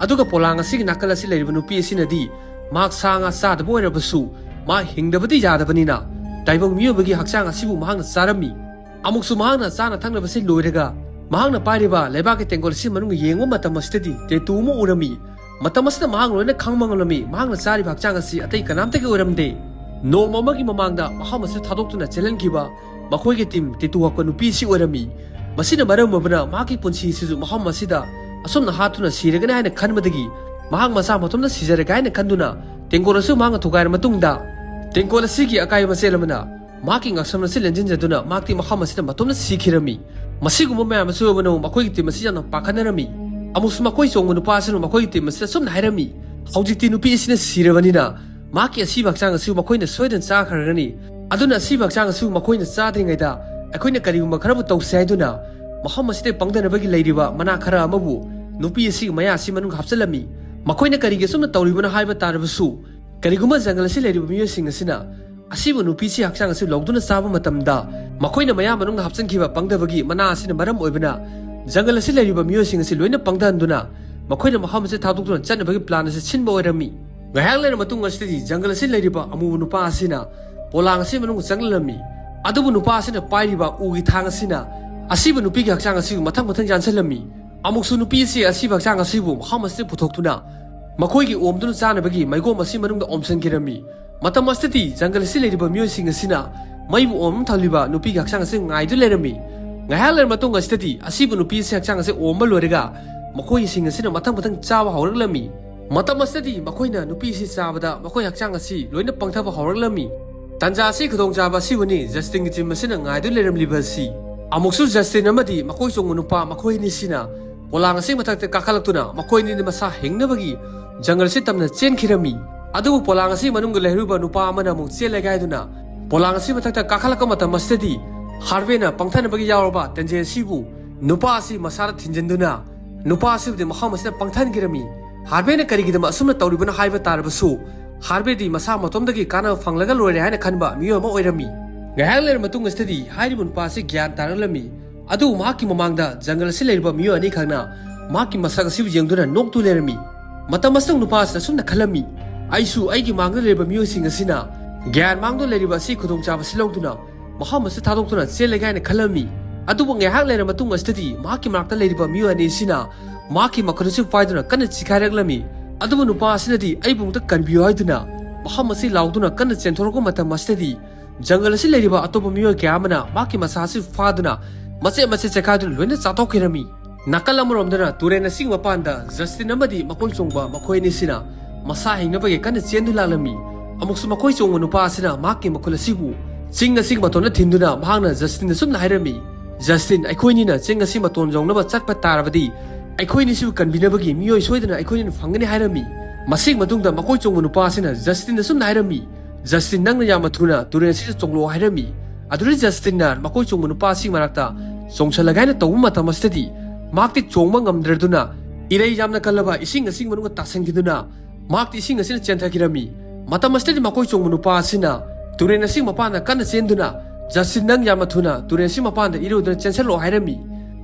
ꯑꯗꯨꯒ ꯄꯣꯂꯥꯡ ꯑꯁꯤꯒꯤ ꯅꯥꯀꯜ ꯑꯁꯤ ꯂꯩꯔꯤꯕ ꯅꯨꯄꯤ ꯑꯁꯤꯅꯗꯤ ꯃꯍꯥꯛ ꯁꯥ ꯉꯥ ꯆꯥꯗꯕ ꯑꯣꯏꯔꯕꯁꯨ ꯃꯍꯥꯛ ꯍꯤꯡꯗꯕꯗꯤ ꯌꯥꯗꯕꯅꯤꯅ ꯇꯥꯏꯕꯪ ꯃꯤꯑꯣꯏꯕꯒꯤ ꯍꯛꯆꯥꯡ ꯑꯁꯤꯕꯨ ꯃꯍꯥꯛꯅ ꯆꯥꯔꯝꯃꯤ꯫ ꯑꯃꯨꯛꯁꯨ ꯃꯍꯥꯛꯅ ꯆꯥꯅ ꯊꯛꯅꯕꯁꯤ ꯂꯣꯏꯔꯒ ꯃꯍꯥꯛꯅ ꯄꯥꯏꯔꯤꯕ ꯂꯩꯕꯥꯛꯀꯤ ꯇꯦꯡꯀꯣꯠ ꯑꯁꯤ ꯃꯅꯨꯡꯗ ꯌꯦꯡꯕ ꯃꯇꯝ ꯑꯁꯤꯗꯗꯤ ꯇꯦꯇꯨ ꯑꯃ ꯎꯔꯝꯃꯤ꯫ ꯃꯇꯝ ꯑꯁꯤꯗ ꯃꯍꯥꯛ ꯂꯣꯏꯅ ꯈꯪꯕ ꯉꯝꯂꯝꯃꯤ, ꯃꯍꯥꯛꯅ ꯆꯥꯔꯤꯕ ꯍꯛꯆꯥꯡ ꯑꯁꯤ ꯑꯇꯩ ꯀꯅꯥꯝꯇꯒꯤ ꯑꯣꯏꯔꯝꯗꯦ꯫ ꯅꯣꯡꯃ ꯑꯃꯒꯤ ꯃꯃꯥꯡꯗ ꯃꯐꯝ ꯑꯁꯤꯗ ꯊꯥꯗꯣꯛꯇꯨꯅ ꯆꯦꯜꯍꯟꯈꯤꯕ ꯃꯈꯣꯏꯒꯤ ꯇꯤꯝ ꯇꯦꯇꯨ ꯍꯛꯄ ꯅꯨꯄꯤ ꯑꯁꯤ ꯑꯣꯏꯔꯝꯃꯤ꯫ ꯃꯁꯤꯅ ꯃꯔꯝ ꯑꯣꯏꯕꯅ ꯃꯍꯥꯛꯀꯤ ꯄꯨꯟꯁꯤꯁꯤꯁꯨ ꯃꯐꯝ ꯑꯁꯤꯗ ꯑꯁꯨꯝꯅ ꯍꯥꯠꯇꯨꯅ ꯁꯤꯔꯒꯅꯤ ꯍꯥꯏꯅ ꯈꯟꯕꯗꯒꯤ ꯃꯍꯥꯛ ꯃꯁꯥ ꯃꯇꯣꯝꯇ ꯁꯤꯖꯔꯒꯦ ꯍꯥꯏꯅ ꯈꯟꯗꯨꯅ ꯇꯦꯡꯀꯣꯠ ꯑꯁꯤ ꯃꯍꯥꯛꯅ ꯊꯨꯒꯥꯏꯔ ꯃꯇꯨꯡꯗ ꯇꯦꯡꯀꯣꯠ ꯑꯁꯤꯒꯤ ꯑꯀꯥꯏꯕ ꯃꯆꯦꯠ ꯑꯃꯅ ꯃꯍꯥꯛꯀꯤ ꯉꯛꯁꯝ ꯑꯁꯤ ꯂꯦꯟꯁꯤꯟꯖꯗꯨꯅ ꯃꯍꯥꯛꯇꯤ ꯃꯐꯝ ꯑꯁꯤꯗ ꯃꯇꯣꯝꯇ ꯁꯤꯈꯤꯔꯝꯃꯤ꯫ ꯃꯁꯤꯒꯨꯝꯕ ꯃꯌꯥꯝ ꯑꯁꯤ ꯎꯕꯅ ꯃꯈꯣꯏꯒꯤ ꯇꯤꯝ ꯑꯁꯤ ꯌꯥꯝꯅ ꯄꯥꯈꯠꯅꯔꯝꯃꯤ꯫ ꯑꯃꯨꯛꯁꯨ ꯃꯈꯣꯏ ꯆꯣꯡꯕ ꯅꯨꯄꯥ ꯑꯁꯤꯅ ꯃꯈꯣꯏꯒꯤ ꯇꯤꯝ ꯑꯁꯤꯗ ꯑꯁꯨꯝꯅ ꯍꯥꯏꯔꯝꯃꯤ, "ꯍꯧꯖꯤꯛꯇꯤ ꯅꯨꯄꯤ ꯑꯁꯤꯅ ꯁꯤꯔꯕꯅꯤꯅ ꯃꯍꯥꯛꯀꯤ ꯑꯁꯤꯕ ꯍꯛꯆꯥꯡ ꯑꯁꯤ ꯃꯈꯣꯏꯅ ꯁꯣꯏꯗꯅ ꯆꯥꯈ꯭ꯔꯒꯅꯤ꯫ ꯑꯗꯨꯅ ꯑꯁꯤꯕ ꯍꯛꯆꯥꯡ ꯑꯁꯤ ꯃꯈꯣꯏꯅ ꯆꯥꯗ꯭ꯔꯤꯉꯩꯗ ꯑꯩꯈꯣꯏꯅ ꯀꯔꯤꯒꯨꯝꯕ ꯈꯔꯕꯨ ꯇꯧꯁꯤ" ꯍꯥꯏꯗꯨꯅ ꯃꯐꯝ ꯑꯁꯤꯗ ꯄꯪꯗꯅꯕꯒꯤ ꯂꯩꯔꯤꯕ ꯃꯅꯥ ꯈꯔ ꯑꯃꯕꯨ ꯅꯨꯄꯤ ꯑꯁꯤꯒꯤ ꯃꯌꯥ ꯑꯁꯤ ꯃꯅꯨꯡ ꯍꯥꯞꯆꯤꯜꯂꯝꯃꯤ꯫ ꯃꯈꯣꯏꯅ ꯀꯔꯤꯒꯤ ꯑꯁꯨꯝꯅ ꯇꯧꯔꯤꯕꯅꯣ ꯍꯥꯏꯕ ꯇꯥꯔꯕꯁꯨ, ꯀꯔꯤꯒꯨꯝꯕ ꯖꯪꯒꯜ ꯑꯁꯤ ꯂꯩꯔꯤꯕ ꯃꯤꯑꯣꯏꯁꯤꯡ ꯑꯁꯤꯅ ꯑꯁꯤꯕꯨ ꯅꯨꯄꯤꯁꯤ ꯍꯛꯆꯥꯡ ꯑꯁꯤ ꯂꯧꯗꯨꯅ ꯆꯥꯕ ꯃꯇꯝꯗ, ꯃꯈꯣꯏꯅ ꯃꯌꯥ ꯃꯅꯨꯡꯗ ꯍꯥꯞꯆꯤꯟꯈꯤꯕ ꯄꯪꯗꯕꯒꯤ ꯃꯅꯥ ꯑꯁꯤꯅ ꯃꯔꯝ ꯑꯣꯏꯕꯅ ꯖꯪꯒꯜ ꯑꯁꯤ ꯂꯩꯔꯤꯕ ꯃꯤꯑꯣꯏꯁꯤꯡ ꯑꯁꯤ ꯂꯣꯏꯅ ꯄꯪꯊꯍꯟꯗꯨꯅ ꯃꯈꯣꯏꯅ ꯃꯐꯝ ꯑꯁꯤ ꯊꯥꯗꯣꯛꯇꯨꯅ ꯆꯠꯅꯕꯒꯤ ꯄ꯭ꯂꯥꯟ ꯑꯁꯤ ꯁꯤꯟꯕ ꯑꯣꯏꯔꯝꯃꯤ꯫ ꯉꯥꯏꯍꯥꯛ ꯂꯩꯔ ꯃꯇꯨꯡ ꯑꯁꯤꯗꯗꯤ ꯖꯪꯒꯜ ꯑꯁꯤ ꯂꯩꯔꯤꯕ ꯑꯃꯨꯕ ꯅꯨꯄꯥ ꯑꯁꯤꯅ ꯄꯣꯂꯥꯡ ꯑꯁꯤ ꯃꯅꯨꯡ ꯆꯪꯂꯝꯃꯤ꯫ ꯑꯗꯨꯕꯨ ꯅꯨꯄꯥ ꯑꯁꯤꯅ ꯄꯥꯏꯔꯤꯕ ꯎꯒꯤ ꯊꯥꯡ ꯑꯁꯤꯅ ꯑꯁꯤꯕ ꯅꯨꯄꯤꯒꯤ ꯍꯛꯆꯥꯡ ꯑꯁꯤꯕꯨ ꯃꯊꯪ ꯃꯊꯪ ꯌꯥꯟꯁꯤꯜꯂꯝꯃꯤ꯫ ꯑꯃꯨꯛꯁꯨ ꯅꯨꯄꯤ ꯑꯁꯤ ꯑꯁꯤꯕ ꯍꯛꯆꯥꯡ ꯑꯁꯤꯕꯨ ꯃꯐꯝ ꯑꯁꯤꯗ ꯄꯨꯊꯣꯛꯇꯨꯅ ꯃꯈꯣꯏꯒꯤ ꯑꯣꯝꯗꯨꯅ ꯆꯥꯅꯕꯒꯤ ꯃꯩꯒꯣꯝ ꯑꯁꯤ ꯃꯅꯨꯡꯗ ꯑꯣꯝꯁꯤꯟꯈꯤꯔꯝꯃꯤ꯫ ꯃꯇꯝ ꯑꯁꯤꯗꯗꯤ ꯖꯪꯒꯜ ꯑꯁꯤ ꯂꯩꯔꯤꯕ ꯃꯤꯑꯣꯏꯁꯤꯡ ꯑꯁꯤꯅ ꯃꯩꯕꯨ ꯑꯣꯝ ꯊꯝꯂꯤꯕ ꯅꯨꯄꯤꯒꯤ ꯍꯛꯆꯥꯡ ꯑꯁꯤ ꯉꯥꯏꯗꯨꯅ ꯂꯩꯔꯝꯃꯤ꯫ ꯉꯥꯏꯍꯥꯛ ꯂꯩꯔ ꯃꯇꯨꯡ ꯑꯁꯤꯗꯗꯤ ꯑꯁꯤꯕꯨ ꯅꯨꯄꯤ ꯑꯁꯤ ꯍꯛꯆꯥꯡ ꯑꯁꯤ ꯑꯣꯝꯕ ꯂꯣꯏꯔꯒ ꯃꯈꯣꯏꯁꯤꯡ ꯑꯁꯤꯅ ꯃꯊꯪ ꯃꯊꯪ ꯆꯥꯕ ꯍꯧꯔꯛꯂꯝꯃꯤ꯫ ꯃꯇꯝ ꯑꯁꯤꯗꯗꯤ ꯃꯈꯣꯏꯅ ꯅꯨꯄꯤ ꯑꯁꯤ ꯆꯥꯕꯗ ꯃꯈꯣꯏ ꯍꯛꯆꯥꯡ ꯑꯁꯤ ꯂꯣꯏꯅ ꯄꯪꯊꯕ ꯍꯧꯔꯛꯂꯝꯃꯤ꯫ ꯇꯥꯟꯖꯥ ꯑꯁꯤ ꯈꯨꯗꯣꯡꯆꯥꯕ ꯑꯁꯤꯕꯨꯅꯤ ꯖꯁꯇꯤꯟꯒꯤ ꯇꯤꯝ ꯑꯁꯤꯅ ꯉꯥꯏꯗꯨꯅ ꯂꯩꯔꯝꯂꯤꯕ ꯑꯁꯤ꯫ ꯑꯃꯨꯛꯁꯨ ꯖꯁꯇꯤꯟ ꯑꯃꯗꯤ ꯃꯈꯣꯏ ꯆꯣꯡꯕ ꯅꯨꯄꯥ ꯃꯈꯣꯏ ꯑꯅꯤꯁꯤꯅ ꯄꯣꯂꯥꯡ ꯑꯁꯤ ꯃꯊꯛꯇ ꯀꯥꯈꯠꯂꯛꯇꯨꯅ ꯃꯈꯣꯏ ꯑꯅꯤꯅ ꯃꯁꯥ ꯍꯤꯡꯅꯕꯒꯤ ꯖꯪꯒꯜ ꯑꯁꯤ ꯇꯝꯅ ꯆꯦꯟꯈꯤꯔꯝꯃꯤ꯫ ꯑꯗꯨꯕꯨ ꯄꯣꯂꯥꯡ ꯑꯁꯤ ꯃꯅꯨꯡꯗ ꯂꯩꯍꯧꯔꯤꯕ ꯅꯨꯄꯥ ꯑꯃꯅ ꯑꯃꯨꯛ ꯆꯦꯜꯂꯒꯦ ꯍꯥꯏꯗꯨꯅ ꯄꯣꯂꯥꯡ ꯑꯁꯤ ꯃꯊꯛꯇ ꯀꯥꯈꯠꯂꯛꯄ ꯃꯇꯝ ꯑꯁꯤꯗꯗꯤ ꯍꯥꯔꯚꯦꯅ ꯄꯪꯊꯅꯕꯒꯤ ꯌꯥꯎꯔꯕ ꯇꯦꯟꯖꯩ ꯑꯁꯤꯕꯨ ꯅꯨꯄꯥ ꯑꯁꯤ ꯃꯁꯥꯗ ꯊꯤꯟꯖꯤꯟꯗꯨꯅ ꯅꯨꯄꯥ ꯑꯁꯤꯕꯨꯗꯤ ꯃꯐꯝ ꯑꯁꯤꯗ ꯄꯪꯊꯍꯟꯈꯤꯔꯝꯃꯤ꯫ ꯍꯥꯔꯚꯦꯅ ꯀꯔꯤꯒꯤꯗꯃꯛ ꯑꯁꯨꯝꯅ ꯇꯧꯔꯤꯕꯅꯣ ꯍꯥꯏꯕ ꯇꯥꯔꯕꯁꯨ ꯍꯥꯔꯚꯦꯗꯤ ꯃꯁꯥ ꯃꯇꯣꯝꯗꯒꯤ ꯀꯥꯟꯅꯕ ꯐꯪꯂꯒ ꯂꯣꯏꯔꯦ ꯍꯥꯏꯅ ꯈꯟꯕ ꯃꯤꯑꯣꯏ ꯑꯃ ꯑꯣꯏꯔꯝꯃꯤ꯫ ꯉꯥꯏꯍꯥꯛ ꯂꯩꯔꯕ ꯃꯇꯨꯡ ꯑꯁꯤꯗꯗꯤ ꯍꯥꯏꯔꯤꯕ ꯅꯨꯄꯥ ꯑꯁꯤ ꯒ꯭ꯌꯥꯟ ꯇꯥꯔꯛꯂꯝꯃꯤ꯫ ꯑꯗꯨꯕꯨ ꯃꯍꯥꯛꯀꯤ ꯃꯃꯥꯡꯗ ꯖꯪꯒꯜ ꯑꯁꯤ ꯂꯩꯔꯤꯕ ꯃꯤꯑꯣꯏ ꯑꯅꯤꯈꯛꯅ ꯃꯍꯥꯛꯀꯤ ꯃꯁꯛ ꯑꯁꯤꯕꯨ ꯌꯦꯡꯗꯨꯅ ꯅꯣꯛꯇꯨ ꯂꯩꯔꯝꯃꯤ꯫ ꯃꯇꯝ ꯑꯁꯤꯗ ꯅꯨꯄꯥ ꯑꯁꯤꯅ ꯑꯁꯨꯝꯅ ꯈꯜꯂꯝꯃꯤ, "ꯑꯩꯁꯨ ꯑꯩꯒꯤ ꯃꯥꯡꯗ ꯂꯩꯔꯤꯕ ꯃꯤꯑꯣꯏꯁꯤꯡ ꯑꯁꯤꯅ ꯒ꯭ꯌꯥꯟ ꯃꯥꯡꯗꯨꯅ ꯂꯩꯔꯤꯕ ꯑꯁꯤ ꯈꯨꯗꯣꯡꯆꯥꯕ ꯑꯁꯤ ꯂꯧꯗꯨꯅ ꯃꯐꯝ ꯑꯁꯤ ꯊꯥꯗꯣꯛꯇꯨꯅ ꯆꯦꯜꯂꯒꯦ" ꯍꯥꯏꯅ ꯈꯜꯂꯝꯃꯤ꯫ ꯑꯗꯨꯕꯨ ꯉꯥꯏꯍꯥꯛ ꯂꯩꯔꯕ ꯃꯇꯨꯡ ꯑꯁꯤꯗꯗꯤ ꯃꯍꯥꯛꯀꯤ ꯃꯅꯥꯛꯇ ꯂꯩꯔꯤꯕ ꯃꯤꯑꯣꯏ ꯑꯅꯤ ꯑꯁꯤꯅ ꯃꯍꯥꯛꯀꯤ ꯃꯈꯨꯠ ꯑꯁꯤ ꯄꯥꯏꯗꯨꯅ ꯀꯟꯅ ꯆꯤꯈꯥꯏꯔꯛꯂꯝꯃꯤ꯫ ꯑꯗꯨꯕꯨ ꯅꯨꯄꯥ ꯑꯁꯤꯅꯗꯤ "ꯑꯩꯕꯨ ꯑꯃꯨꯛꯇ ꯀꯟꯕꯤꯌꯨ" ꯍꯥꯏꯗꯨꯅ ꯃꯐꯝ ꯑꯁꯤ ꯂꯥꯎꯗꯨꯅ ꯀꯟꯅ ꯆꯦꯟꯊꯣꯔꯛꯄ ꯃꯇꯝ ꯑꯁꯤꯗꯗꯤ ꯖꯪꯒꯜ ꯑꯁꯤ ꯂꯩꯔꯤꯕ ꯑꯇꯣꯞꯄ ꯃꯤꯑꯣꯏ ꯀꯌꯥ ꯑꯃꯅ ꯃꯍꯥꯛꯀꯤ ꯃꯁꯥ ꯑꯁꯤ ꯐꯥꯗꯨꯅ ꯃꯆꯦꯠ ꯃꯆꯦꯠ ꯆꯦꯈꯥꯏꯗꯨꯅ ꯂꯣꯏꯅ ꯆꯥꯊꯣꯛꯈꯤꯔꯝꯃꯤ꯫ ꯅꯥꯀꯜ ꯑꯃꯔꯣꯝꯗꯅ ꯇꯨꯔꯦꯜ ꯑꯁꯤꯒꯤ ꯃꯄꯥꯟꯗ ꯖꯁꯇꯤꯟ ꯑꯃꯗꯤ ꯃꯀꯣꯏ ꯆꯣꯡꯕ ꯃꯈꯣꯏ ꯑꯅꯤꯁꯤꯅ ꯃꯁꯥ ꯍꯤꯡꯅꯕꯒꯤ ꯀꯟꯅ ꯆꯦꯟꯗꯨꯅ ꯂꯥꯛꯂꯝꯃꯤ꯫ ꯑꯃꯨꯛꯁꯨ ꯃꯈꯣꯏ ꯆꯣꯡꯕ ꯅꯨꯄꯥ ꯑꯁꯤꯅ ꯃꯍꯥꯛꯀꯤ ꯃꯈꯨꯜ ꯑꯁꯤꯕꯨ ꯆꯤꯡ ꯑꯁꯤꯒꯤ ꯃꯇꯣꯟꯗ ꯊꯤꯟꯗꯨꯅ ꯃꯍꯥꯛꯅ ꯖꯁꯇꯤꯟꯗ ꯁꯨꯝꯅ ꯍꯥꯏꯔꯝꯃꯤ, "ꯖꯁꯇꯤꯟ, ꯑꯩꯈꯣꯏꯅꯤꯅ ꯆꯤꯡ ꯑꯁꯤ ꯃꯇꯣꯟ ꯌꯧꯅꯕ ꯆꯠꯄ ꯇꯥꯔꯕꯗꯤ ꯑꯩꯈꯣꯏꯅꯤꯁꯤꯕꯨ ꯀꯟꯕꯤꯅꯕꯒꯤ ꯃꯤꯑꯣꯏ ꯁꯣꯏꯗꯅ ꯑꯩꯈꯣꯏꯅꯤꯅ ꯐꯪꯒꯅꯤ" ꯍꯥꯏꯔꯝꯃꯤ꯫ ꯃꯁꯤꯒꯤ ꯃꯇꯨꯡꯗ ꯃꯈꯣꯏ ꯆꯣꯡꯕ ꯅꯨꯄꯥ ꯑꯁꯤꯅ ꯖꯁꯇꯤꯟꯗ ꯁꯨꯝꯅ ꯍꯥꯏꯔꯝꯃꯤ, "ꯖꯁꯇꯤꯟ, ꯅꯪꯅ ꯌꯥꯝꯅ ꯊꯨꯅ ꯇꯨꯔꯦꯜ ꯑꯁꯤꯗ ꯆꯣꯡꯂꯛꯑꯣ" ꯍꯥꯏꯔꯝꯃꯤ꯫ ꯑꯗꯨꯗꯩ ꯖꯁꯇꯤꯟꯅ ꯃꯈꯣꯏ ꯆꯣꯡꯕ ꯅꯨꯄꯥ ꯑꯁꯤꯒꯤ ꯃꯔꯛꯇ ꯆꯣꯡꯁꯤꯜꯂꯒꯦ ꯍꯥꯏꯅ ꯇꯧꯕ ꯃꯇꯝ ꯑꯁꯤꯗꯗꯤ ꯃꯍꯥꯛꯇꯤ ꯆꯣꯡꯕ ꯉꯝꯗ꯭ꯔꯗꯨꯅ ꯏꯔꯩ ꯌꯥꯝꯅ ꯀꯜꯂꯕ ꯏꯁꯤꯡ ꯑꯁꯤꯒꯤ ꯃꯅꯨꯡꯗ ꯇꯥꯁꯤꯟꯈꯤꯗꯨꯅ ꯃꯍꯥꯛꯇꯤ ꯏꯁꯤꯡ ꯑꯁꯤꯅ ꯆꯦꯟꯊꯈꯤꯔꯝꯃꯤ꯫ ꯃꯇꯝ ꯑꯁꯤꯗꯗꯤ ꯃꯈꯣꯏ ꯆꯣꯡꯕ ꯅꯨꯄꯥ ꯑꯁꯤꯅ ꯇꯨꯔꯦꯜ ꯑꯁꯤꯒꯤ ꯃꯄꯥꯟꯗ ꯀꯟꯅ ꯆꯦꯟꯗꯨꯅ, "ꯖꯁꯇꯤꯟ, ꯅꯪ ꯌꯥꯝꯅ ꯊꯨꯅ ꯇꯨꯔꯦꯜ ꯑꯁꯤꯒꯤ ꯃꯄꯥꯟꯗ ꯏꯔꯣꯏꯗꯨꯅ ꯆꯦꯟꯁꯤꯜꯂꯛꯑꯣ" ꯍꯥꯏꯔꯝꯃꯤ꯫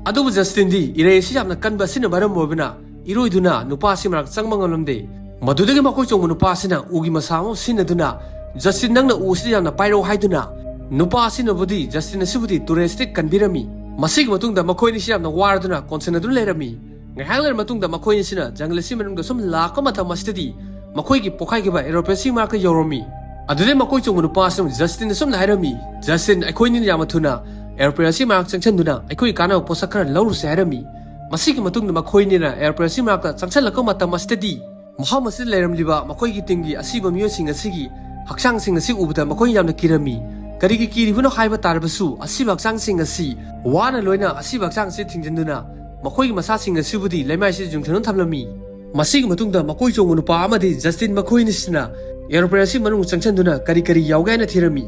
ꯑꯗꯨꯕꯨ ꯖꯁꯇꯤꯟꯗꯤ ꯏꯔꯩ ꯑꯁꯤ ꯌꯥꯝꯅ ꯀꯟꯕ ꯑꯁꯤꯅ ꯃꯔꯝ ꯑꯣꯏꯕꯅ ꯏꯔꯣꯏꯗꯨꯅ ꯅꯨꯄꯥ ꯑꯁꯤ ꯃꯅꯥꯛ ꯆꯪꯕ ꯉꯝꯂꯝꯗꯦ꯫ ꯃꯗꯨꯗꯒꯤ ꯃꯈꯣꯏ ꯆꯣꯡꯕ ꯅꯨꯄꯥ ꯑꯁꯤꯅ ꯎꯒꯤ ꯃꯁꯥ ꯑꯃ ꯁꯤꯖꯤꯟꯅꯗꯨꯅ, "ꯖꯁꯇꯤꯟ, ꯅꯪꯅ ꯎ ꯑꯁꯤꯗ ꯌꯥꯝꯅ ꯄꯥꯏꯔꯛꯎ" ꯍꯥꯏꯗꯨꯅ ꯅꯨꯄꯥ ꯑꯁꯤꯅꯕꯨꯗꯤ ꯖꯁꯇꯤꯟ ꯑꯁꯤꯕꯨꯗꯤ ꯇꯨꯔꯦꯜ ꯑꯁꯤꯗ ꯀꯟꯕꯤꯔꯝꯃꯤ꯫ ꯃꯁꯤꯒꯤ ꯃꯇꯨꯡꯗ ꯃꯈꯣꯏ ꯑꯅꯤꯁꯤ ꯌꯥꯝꯅ ꯋꯥꯔꯗꯨꯅ ꯀꯣꯟꯁꯤꯟꯅꯗꯨꯅ ꯂꯩꯔꯝꯃꯤ꯫ ꯉꯥꯏꯍꯥꯛ ꯂꯩꯔꯕ ꯃꯇꯨꯡꯗ ꯃꯈꯣꯏ ꯑꯅꯤꯁꯤꯅ ꯖꯪꯒꯜ ꯑꯁꯤ ꯃꯅꯨꯡꯗ ꯁꯨꯝ ꯂꯥꯛꯄ ꯃꯇꯝ ꯑꯁꯤꯗꯗꯤ ꯃꯈꯣꯏꯒꯤ ꯄꯣꯛꯈꯥꯏꯈꯤꯕ ꯑꯦꯔꯣꯄ꯭ꯂꯦꯟ ꯑꯁꯤ ꯃꯅꯥꯛꯇ ꯌꯧꯔꯝꯃꯤ꯫ ꯑꯗꯨꯗꯩ ꯃꯈꯣꯏ ꯆꯣꯡꯕ ꯅꯨꯄꯥ ꯑꯁꯤꯅ ꯖꯁꯇꯤꯟꯗ ꯁꯨꯝꯅ ꯍꯥꯏꯔꯝꯃꯤ, "ꯖꯁꯇꯤꯟ, ꯑꯩꯈꯣꯏꯅꯤꯅ ꯌꯥꯝꯅ ꯊꯨꯅ ꯑꯦꯔꯣꯄ꯭ꯂꯦꯟ ꯑꯁꯤ ꯃꯅꯥꯛ ꯆꯪꯁꯤꯟꯗꯨꯅ ꯑꯩꯈꯣꯏꯒꯤ ꯀꯥꯟꯅꯕ ꯄꯣꯠꯁꯛ ꯈꯔ ꯂꯧꯔꯨꯁꯦ" ꯍꯥꯏꯔꯝꯃꯤ꯫ ꯃꯁꯤꯒꯤ ꯃꯇꯨꯡꯗ ꯃꯈꯣꯏꯅꯤꯅ ꯑꯦꯔꯣꯄ꯭ꯂꯦꯟ ꯑꯁꯤ ꯃꯅꯥꯛꯇ ꯆꯪꯁꯤꯜꯂꯛꯄ ꯃꯇꯝ ꯑꯁꯤꯗꯗꯤ ꯃꯐꯝ ꯑꯁꯤꯗ ꯂꯩꯔꯝꯂꯤꯕ ꯃꯈꯣꯏꯒꯤ ꯇꯤꯝꯒꯤ ꯑꯁꯤꯕ ꯃꯤꯑꯣꯏꯁꯤꯡ ꯑꯁꯤꯒꯤ ꯍꯛꯆꯥꯡꯁꯤꯡ ꯑꯁꯤ ꯎꯕꯗ ꯃꯈꯣꯏ ꯌꯥꯝꯅ ꯀꯤꯔꯝꯃꯤ꯫ ꯀꯔꯤꯒꯤ ꯀꯤꯔꯤꯕꯅꯣ ꯍꯥꯏꯕ ꯇꯥꯔꯕꯁꯨ ꯑꯁꯤꯕ ꯍꯛꯆꯥꯡꯁꯤꯡ ꯑꯁꯤ ꯋꯥꯅ ꯂꯣꯏꯅ ꯑꯁꯤꯕ ꯍꯛꯆꯥꯡ ꯑꯁꯤ ꯊꯤꯡꯖꯤꯟꯗꯨꯅ ꯃꯈꯣꯏꯒꯤ ꯃꯁꯥꯁꯤꯡ ꯑꯁꯤꯕꯨꯗꯤ ꯂꯩꯃꯥꯏꯁꯤꯗ ꯌꯨꯡꯊꯗꯨꯅ ꯊꯝꯂꯝꯃꯤ꯫ ꯃꯁꯤꯒꯤ ꯃꯇꯨꯡꯗ ꯃꯀꯣꯏ ꯆꯣꯡꯕ ꯅꯨꯄꯥ ꯑꯃꯗꯤ ꯖꯁꯇꯤꯟ ꯃꯈꯣꯏ ꯑꯅꯤꯁꯤꯅ ꯑꯦꯔꯣꯄ꯭ꯂꯦꯟ ꯑꯁꯤ ꯃꯅꯨꯡ ꯆꯪꯁꯤꯟꯗꯨꯅ ꯀꯔꯤ ꯀꯔꯤ ꯌꯥꯎꯒꯦ ꯍꯥꯏꯅ ꯊꯤꯔꯝꯃꯤ꯫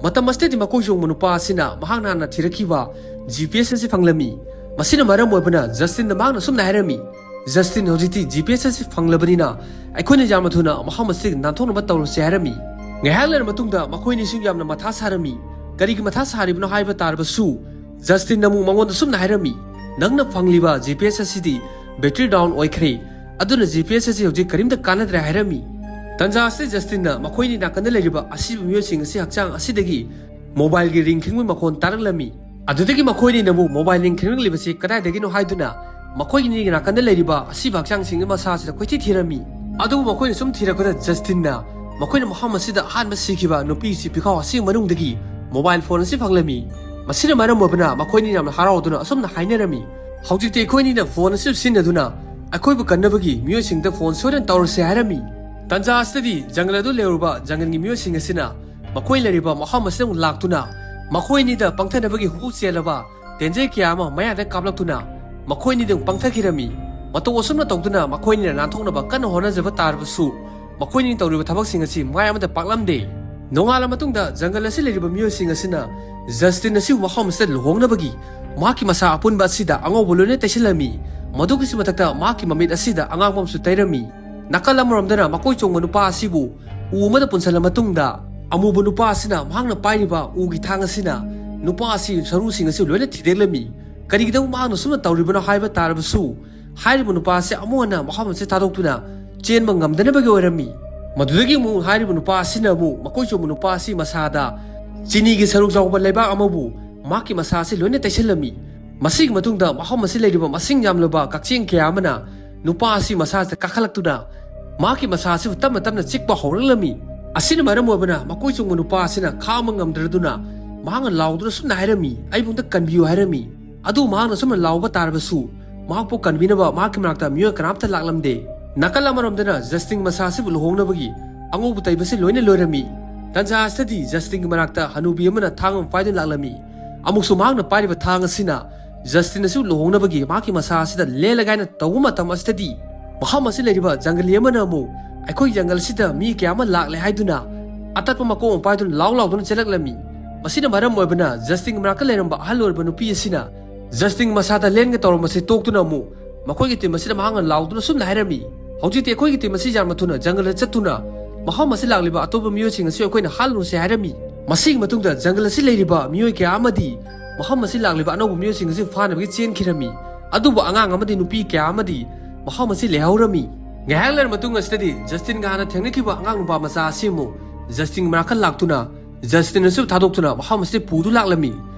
ꯃꯇꯝ ꯑꯁꯤꯗꯗꯤ ꯃꯀꯣꯏ ꯆꯣꯡꯕ ꯅꯨꯄꯥ ꯑꯁꯤꯅ ꯃꯍꯥꯛꯅ ꯍꯥꯟꯅ ꯊꯤꯔꯛꯈꯤꯕ ꯖꯤ ꯄꯤ ꯑꯦꯁ ꯑꯁꯤ ꯐꯪꯂꯝꯃꯤ꯫ ꯃꯁꯤꯅ ꯃꯔꯝ ꯑꯣꯏꯕꯅ ꯖꯁꯇꯤꯟꯅ ꯃꯍꯥꯛꯅ ꯑꯁꯨꯝꯅ ꯍꯥꯏꯔꯝꯃꯤ, "ꯖꯁꯇꯤꯟ, ꯍꯧꯖꯤꯛꯇꯤ ꯖꯤ ꯄꯤ ꯑꯦꯁ ꯑꯁꯤ ꯐꯪꯂꯕꯅꯤꯅ ꯑꯩꯈꯣꯏꯅ ꯌꯥꯝꯅ ꯊꯨꯅ ꯃꯐꯝ ꯑꯁꯤꯗꯒꯤ ꯅꯥꯟꯊꯣꯛꯅꯕ ꯇꯧꯔꯁꯤ" ꯍꯥꯏꯔꯝꯃꯤ꯫ ꯉꯥꯏꯍꯥꯛ ꯂꯩꯔ ꯃꯇꯨꯡꯗ ꯃꯈꯣꯏ ꯑꯅꯤꯁꯨ ꯌꯥꯝꯅ ꯃꯊꯥ ꯁꯥꯔꯝꯃꯤ꯫ ꯀꯔꯤꯒꯤ ꯃꯊꯥ ꯁꯥꯔꯤꯕꯅꯣ ꯍꯥꯏꯕ ꯇꯥꯔꯕꯁꯨ, ꯖꯁꯇꯤꯟꯅ ꯑꯃꯨꯛ ꯃꯉꯣꯟꯗ ꯁꯨꯝꯅ ꯍꯥꯏꯔꯝꯃꯤ, "ꯅꯪꯅ ꯐꯪꯂꯤꯕ ꯖꯤ ꯄꯤ ꯑꯦꯁ ꯑꯁꯤꯗꯤ ꯕꯦꯇ꯭ꯔꯤ ꯗꯥꯎꯟ ꯑꯣꯏꯈ꯭ꯔꯦ, ꯑꯗꯨꯅ ꯖꯤ ꯄꯤ ꯑꯦꯁ ꯑꯁꯤ ꯍꯧꯖꯤꯛ ꯀꯔꯤꯝꯇ ꯀꯥꯟꯅꯗ꯭ꯔꯦ" ꯍꯥꯏꯔꯝꯃꯤ꯫ ꯇꯟꯖꯥ ꯑꯁꯤꯗ ꯖꯁꯇꯤꯟꯅ ꯃꯈꯣꯏꯅꯤ ꯅꯥꯀꯟꯗ ꯂꯩꯔꯤꯕ ꯑꯁꯤꯕ ꯃꯤꯑꯣꯏꯁꯤꯡ ꯑꯁꯤ ꯍꯛꯆꯥꯡ ꯑꯁꯤꯗꯒꯤ ꯃꯣꯕꯥꯏꯜꯒꯤ ꯔꯤꯡ ꯈꯤꯡꯕꯒꯤ ꯃꯈꯣꯟ ꯇꯥꯔꯛꯂꯝꯃꯤ꯫ ꯑꯗꯨꯗꯒꯤ ꯃꯈꯣꯏꯅꯤꯅ ꯑꯃꯨꯛ ꯃꯣꯕꯥꯏꯜ ꯔꯤꯡ ꯈꯤꯡꯂꯛꯂꯤꯕꯁꯤ ꯀꯗꯥꯏꯗꯒꯤꯅꯣ ꯍꯥꯏꯗꯨꯅ ꯃꯈꯣꯏꯒꯤ ꯅꯥꯀꯟꯗ ꯂꯩꯔꯤꯕ ꯑꯁꯤꯕ ꯍꯛꯆꯥꯡꯁꯤꯡꯒꯤ ꯃꯁꯥꯁꯤꯗ ꯀꯣꯏꯊꯤ ꯊꯤꯔꯝꯃꯤ꯫ ꯑꯗꯨꯕꯨ ꯃꯈꯣꯏꯅ ꯁꯨꯝ ꯊꯤꯔꯛꯄꯗ ꯖꯁꯇꯤꯟꯅ ꯃꯈꯣꯏꯅ ꯃꯐꯝ ꯑꯁꯤꯗ ꯑꯍꯥꯟꯕ ꯁꯤꯈꯤꯕ ꯅꯨꯄꯤꯁꯤ ꯄꯤꯈꯥꯎ ꯑꯁꯤꯒꯤ ꯃꯅꯨꯡꯗꯒꯤ ꯃꯣꯕꯥꯏꯜ ꯐꯣꯟ ꯑꯁꯤ ꯐꯪꯂꯝꯃꯤ꯫ ꯃꯁꯤꯅ ꯃꯔꯝ ꯑꯣꯏꯕꯅ ꯃꯈꯣꯏꯅꯤ ꯌꯥꯝꯅ ꯍꯔꯥꯎꯗꯨꯅ ꯑꯁꯨꯝꯅ ꯍꯥꯏꯅꯔꯝꯃꯤ, "ꯍꯧꯖꯤꯛꯇꯤ ꯑꯩꯈꯣꯏꯅꯤꯅ ꯐꯣꯟ ꯑꯁꯤ ꯁꯤꯖꯤꯟꯅꯗꯨꯅ ꯑꯩꯈꯣꯏꯕꯨ ꯀꯟꯅꯕꯒꯤ ꯃꯤꯑꯣꯏꯁꯤꯡꯗ ꯐꯣꯟ ꯁꯣꯏꯗꯅ ꯇꯧꯔꯁꯦ" ꯍꯥꯏꯔꯝꯃꯤ꯫ ꯇꯟꯖꯥ ꯑꯁꯤꯗꯗꯤ ꯖꯪꯒꯜ ꯑꯗꯨ ꯂꯩꯍꯧꯔꯤꯕ ꯖꯪꯒꯜꯒꯤ ꯃꯤꯑꯣꯏꯁꯤꯡ ꯑꯁꯤꯅ ꯃꯈꯣꯏ ꯂꯩꯔꯤꯕ ꯃꯐꯝ ꯑꯁꯤꯗ ꯑꯃꯨꯛ ꯂꯥꯛꯇꯨꯅ ꯃꯈꯣꯏꯅꯤꯗ ꯄꯪꯊꯅꯕꯒꯤ ꯍꯨ ꯆꯦꯜꯂꯕ ꯇꯦꯟꯖꯩ ꯀꯌꯥ ꯑꯃ ꯃꯌꯥꯗ ꯀꯥꯞꯂꯛꯇꯨꯅ ꯃꯈꯣꯏꯅꯤꯗ ꯑꯃꯨꯛ ꯄꯪꯊꯈꯤꯔꯝꯃꯤ꯫ ꯃꯇꯧ ꯑꯁꯨꯝꯅ ꯇꯧꯗꯨꯅ ꯃꯈꯣꯏꯅꯤꯅ ꯅꯥꯟꯊꯣꯛꯅꯕ ꯀꯟꯅ ꯍꯣꯠꯅꯖꯕ ꯇꯥꯔꯕꯁꯨ ꯃꯈꯣꯏꯅꯤꯅ ꯇꯧꯔꯤꯕ ꯊꯕꯛꯁꯤꯡ ꯑꯁꯤ ꯃꯥꯏ ꯑꯃꯗ ꯄꯥꯛꯂꯝꯗꯦ꯫ ꯅꯣꯡꯉꯥꯜꯂ ꯃꯇꯨꯡꯗ ꯖꯪꯒꯜ ꯑꯁꯤ ꯂꯩꯔꯤꯕ ꯃꯤꯑꯣꯏꯁꯤꯡ ꯑꯁꯤꯅ ꯖꯁꯇꯤꯟ ꯑꯁꯤꯕꯨ ꯃꯐꯝ ꯑꯁꯤꯗ ꯂꯨꯍꯣꯡꯅꯕꯒꯤ ꯃꯍꯥꯛꯀꯤ ꯃꯁꯥ ꯑꯄꯨꯟꯕ ꯑꯁꯤꯗ ꯑꯉꯧꯕ ꯂꯣꯏꯅ ꯇꯩꯁꯤꯜꯂꯝꯃꯤ꯫ ꯃꯗꯨꯒꯤꯁꯨ ꯃꯊꯛꯇ ꯃꯍꯥꯛꯀꯤ ꯃꯃꯤꯠ ꯑꯁꯤꯗ ꯑꯉꯥꯡꯕ ꯑꯃꯁꯨ ꯇꯩꯔꯝꯃꯤ꯫ ꯅꯥꯀꯜ ꯑꯃꯔꯣꯝꯗꯅ ꯃꯀꯣꯏ ꯆꯣꯡꯕ ꯅꯨꯄꯥ ꯑꯁꯤꯕꯨ ꯎ ꯑꯃꯗ ꯄꯨꯟꯁꯤꯜꯂ ꯃꯇꯨꯡꯗ ꯑꯃꯨꯕ ꯅꯨꯄꯥ ꯑꯁꯤꯅ ꯃꯍꯥꯛꯅ ꯄꯥꯏꯔꯤꯕ ꯎꯒꯤ ꯊꯥꯡ ꯑꯁꯤꯅ ꯅꯨꯄꯥ ꯑꯁꯤ ꯁꯔꯨꯁꯤꯡ ꯑꯁꯤ ꯂꯣꯏꯅ ꯊꯤꯗꯦꯛꯂꯝꯃꯤ꯫ ꯀꯔꯤꯒꯤꯗꯃꯛ ꯃꯍꯥꯛꯅ ꯁꯨꯝꯅ ꯇꯧꯔꯤꯕꯅꯣ ꯍꯥꯏꯕ ꯇꯥꯔꯕꯁꯨ ꯍꯥꯏꯔꯤꯕ ꯅꯨꯄꯥ ꯑꯁꯤ ꯑꯃꯨꯛ ꯍꯟꯅ ꯃꯐꯝ ꯑꯁꯤ ꯊꯥꯗꯣꯛꯇꯨꯅ ꯆꯦꯟꯕ ꯉꯝꯗꯅꯕꯒꯤ ꯑꯣꯏꯔꯝꯃꯤ꯫ ꯃꯗꯨꯗꯒꯤ ꯑꯃꯨꯛ ꯍꯥꯏꯔꯤꯕ ꯅꯨꯄꯥ ꯑꯁꯤꯅ ꯑꯃꯨꯛ ꯃꯀꯣꯏ ꯆꯣꯡꯕ ꯅꯨꯄꯥ ꯑꯁꯤ ꯃꯁꯥꯗ ꯆꯤꯅꯤꯒꯤ ꯁꯔꯨꯛ ꯌꯥꯎꯕ ꯂꯩꯕꯥꯛ ꯑꯃꯕꯨ ꯃꯍꯥꯛꯀꯤ ꯃꯁꯥ ꯑꯁꯤ ꯂꯣꯏꯅ ꯇꯩꯁꯤꯜꯂꯝꯃꯤ꯫ ꯃꯁꯤꯒꯤ ꯃꯇꯨꯡꯗ ꯃꯐꯝ ꯑꯁꯤ ꯂꯩꯔꯤꯕ ꯃꯁꯤꯡ ꯌꯥꯝꯂꯕ ꯀꯛꯆꯦꯡ ꯀꯌꯥ ꯑꯃꯅ ꯅꯨꯄꯥ ꯑꯁꯤ ꯃꯁꯥꯁꯤꯗ ꯀꯥꯈꯠꯂꯛꯇꯨꯅ ꯃꯍꯥꯛꯀꯤ ꯃꯁꯥ ꯑꯁꯤꯕꯨ ꯇꯞꯅ ꯇꯞꯅ ꯆꯤꯛꯄ ꯍꯧꯔꯛꯂꯝꯃꯤ꯫ ꯑꯁꯤꯅ ꯃꯔꯝ ꯑꯣꯏꯕꯅ ꯃꯀꯣꯏ ꯆꯣꯡꯕ ꯅꯨꯄꯥ ꯑꯁꯤꯅ ꯈꯥꯡꯕ ꯉꯝꯗ꯭ꯔꯗꯨꯅ ꯃꯍꯥꯛꯅ ꯂꯥꯎꯗꯨꯅ ꯁꯨꯝꯅ ꯍꯥꯏꯔꯝꯃꯤ, "ꯑꯩꯕꯨ ꯑꯝꯇ ꯀꯟꯕꯤꯌꯨ" ꯍꯥꯏꯔꯝꯃꯤ꯫ ꯑꯗꯨ ꯃꯍꯥꯛꯅ ꯁꯨꯝꯅ ꯂꯥꯎꯕ ꯇꯥꯔꯕꯁꯨ ꯃꯍꯥꯛꯄꯨ ꯀꯟꯕꯤꯅꯕ ꯃꯍꯥꯛꯀꯤ ꯃꯅꯥꯛꯇ ꯃꯤꯑꯣꯏ ꯀꯅꯥꯝꯇ ꯂꯥꯛꯂꯝꯗꯦ꯫ ꯅꯥꯀꯜ ꯑꯃꯔꯣꯝꯗꯅ ꯖꯁꯇꯤꯟ ꯃꯁꯥ ꯑꯁꯤꯕꯨ ꯂꯨꯍꯣꯡꯅꯕꯒꯤ ꯑꯉꯧꯕ ꯇꯩꯕꯁꯤ ꯂꯣꯏꯅ ꯂꯣꯏꯔꯝꯃꯤ꯫ ꯇꯟꯖꯥ ꯑꯁꯤꯗꯗꯤ ꯖꯁꯇꯤꯟꯒꯤ ꯃꯅꯥꯛꯇ ꯍꯅꯨꯕꯤ ꯑꯃꯅ ꯊꯥꯡ ꯑꯃ ꯄꯥꯏꯗꯨꯅ ꯂꯥꯛꯂꯝꯃꯤ꯫ ꯑꯃꯨꯛꯁꯨ ꯃꯍꯥꯛꯅ ꯄꯥꯏꯔꯤꯕ ꯊꯥꯡ ꯑꯁꯤꯅ ꯖꯁꯇꯤꯟ ꯑꯁꯤ ꯂꯨꯍꯣꯡꯅꯕꯒꯤ ꯃꯍꯥꯛꯀꯤ ꯃꯁꯥ ꯑꯁꯤꯗ ꯂꯦꯜꯂꯒꯦ ꯍꯥꯏꯅ ꯇꯧꯕ ꯃꯇꯝ ꯑꯁꯤꯗꯗꯤ ꯃꯐꯝ ꯑꯁꯤ ꯂꯩꯔꯤꯕ ꯖꯪꯒꯂꯤ ꯑꯃꯅ ꯑꯃꯨꯛ ꯑꯩꯈꯣꯏ ꯖꯪꯒꯜ ꯑꯁꯤꯗ ꯃꯤ ꯀꯌꯥ ꯑꯃ ꯂꯥꯛꯂꯦ ꯍꯥꯏꯗꯨꯅ ꯑꯇꯠꯄ ꯃꯀꯣꯛ ꯑꯃ ꯄꯥꯏꯗꯨꯅ ꯂꯥꯎ ꯂꯥꯎꯗꯨꯅ ꯆꯦꯜꯂꯛꯂꯝꯃꯤ꯫ ꯃꯁꯤꯅ ꯃꯔꯝ ꯑꯣꯏꯕꯅ ꯖꯁꯇꯤꯟꯒꯤ ꯃꯅꯥꯛꯇ ꯂꯩꯔꯝꯕ ꯑꯍꯜ ꯑꯣꯏꯔꯕ ꯅꯨꯄꯤ ꯑꯁꯤꯅ ꯖꯁꯇꯤꯟ ꯃꯁꯥꯗ ꯂꯦꯟꯒꯦ ꯇꯧꯔꯝꯕꯁꯤ ꯇꯣꯛꯇꯨꯅ ꯑꯃꯨꯛ ꯃꯈꯣꯏꯒꯤ ꯇꯤꯝ ꯑꯁꯤꯗ ꯃꯍꯥꯛꯅ ꯂꯥꯎꯗꯨꯅ ꯁꯨꯝꯅ ꯍꯥꯏꯔꯝꯃꯤ, "ꯍꯧꯖꯤꯛꯇꯤ ꯑꯩꯈꯣꯏꯒꯤ ꯇꯤꯝ ꯑꯁꯤ ꯌꯥꯝꯅ ꯊꯨꯅ ꯖꯪꯒꯜꯗ ꯆꯠꯇꯨꯅ ꯃꯐꯝ ꯑꯁꯤ ꯂꯥꯛꯂꯤꯕ ꯑꯇꯣꯞꯄ ꯃꯤꯑꯣꯏꯁꯤꯡ ꯑꯁꯤ ꯑꯩꯈꯣꯏꯅ ꯍꯥꯠꯂꯨꯔꯁꯦ" ꯍꯥꯏꯔꯝꯃꯤ꯫ ꯃꯁꯤꯒꯤ ꯃꯇꯨꯡꯗ ꯖꯪꯒꯜ ꯑꯁꯤ ꯂꯩꯔꯤꯕ ꯃꯤꯑꯣꯏ ꯀꯌꯥ ꯑꯃꯗꯤ ꯃꯐꯝ ꯑꯁꯤ ꯂꯥꯛꯂꯤꯕ ꯑꯅꯧꯕ ꯃꯤꯑꯣꯏꯁꯤꯡ ꯑꯁꯤ ꯐꯥꯅꯕꯒꯤ ꯆꯦꯟꯈꯤꯔꯝꯃꯤ꯫ ꯑꯗꯨꯕꯨ ꯑꯉꯥꯡ ꯑꯃꯗꯤ ꯅꯨꯄꯤ ꯀꯌꯥ ꯑꯃꯗꯤ ꯃꯐꯝ ꯑꯁꯤ ꯂꯩꯍꯧꯔꯝꯃꯤ꯫ ꯉꯥꯏꯍꯥꯛ ꯂꯩꯔ ꯃꯇꯨꯡ ꯑꯁꯤꯗꯗꯤ ꯖꯁꯇꯤꯟꯒ ꯍꯥꯟꯅ ꯊꯦꯡꯅꯈꯤꯕ ꯑꯉꯥꯡ ꯅꯨꯄꯥ ꯃꯆꯥ ꯑꯁꯤ ꯑꯃꯨꯛ ꯖꯁꯇꯤꯟ ꯃꯅꯥꯛꯇ ꯂꯥꯛꯇꯨꯅ ꯖꯁꯇꯤꯟ ꯑꯁꯤꯕꯨ ꯊꯥꯗꯣꯛꯇꯨꯅ ꯃꯐꯝ ꯑꯁꯤꯗ ꯄꯨꯗꯨ ꯂꯥꯛꯂꯝꯃꯤ꯫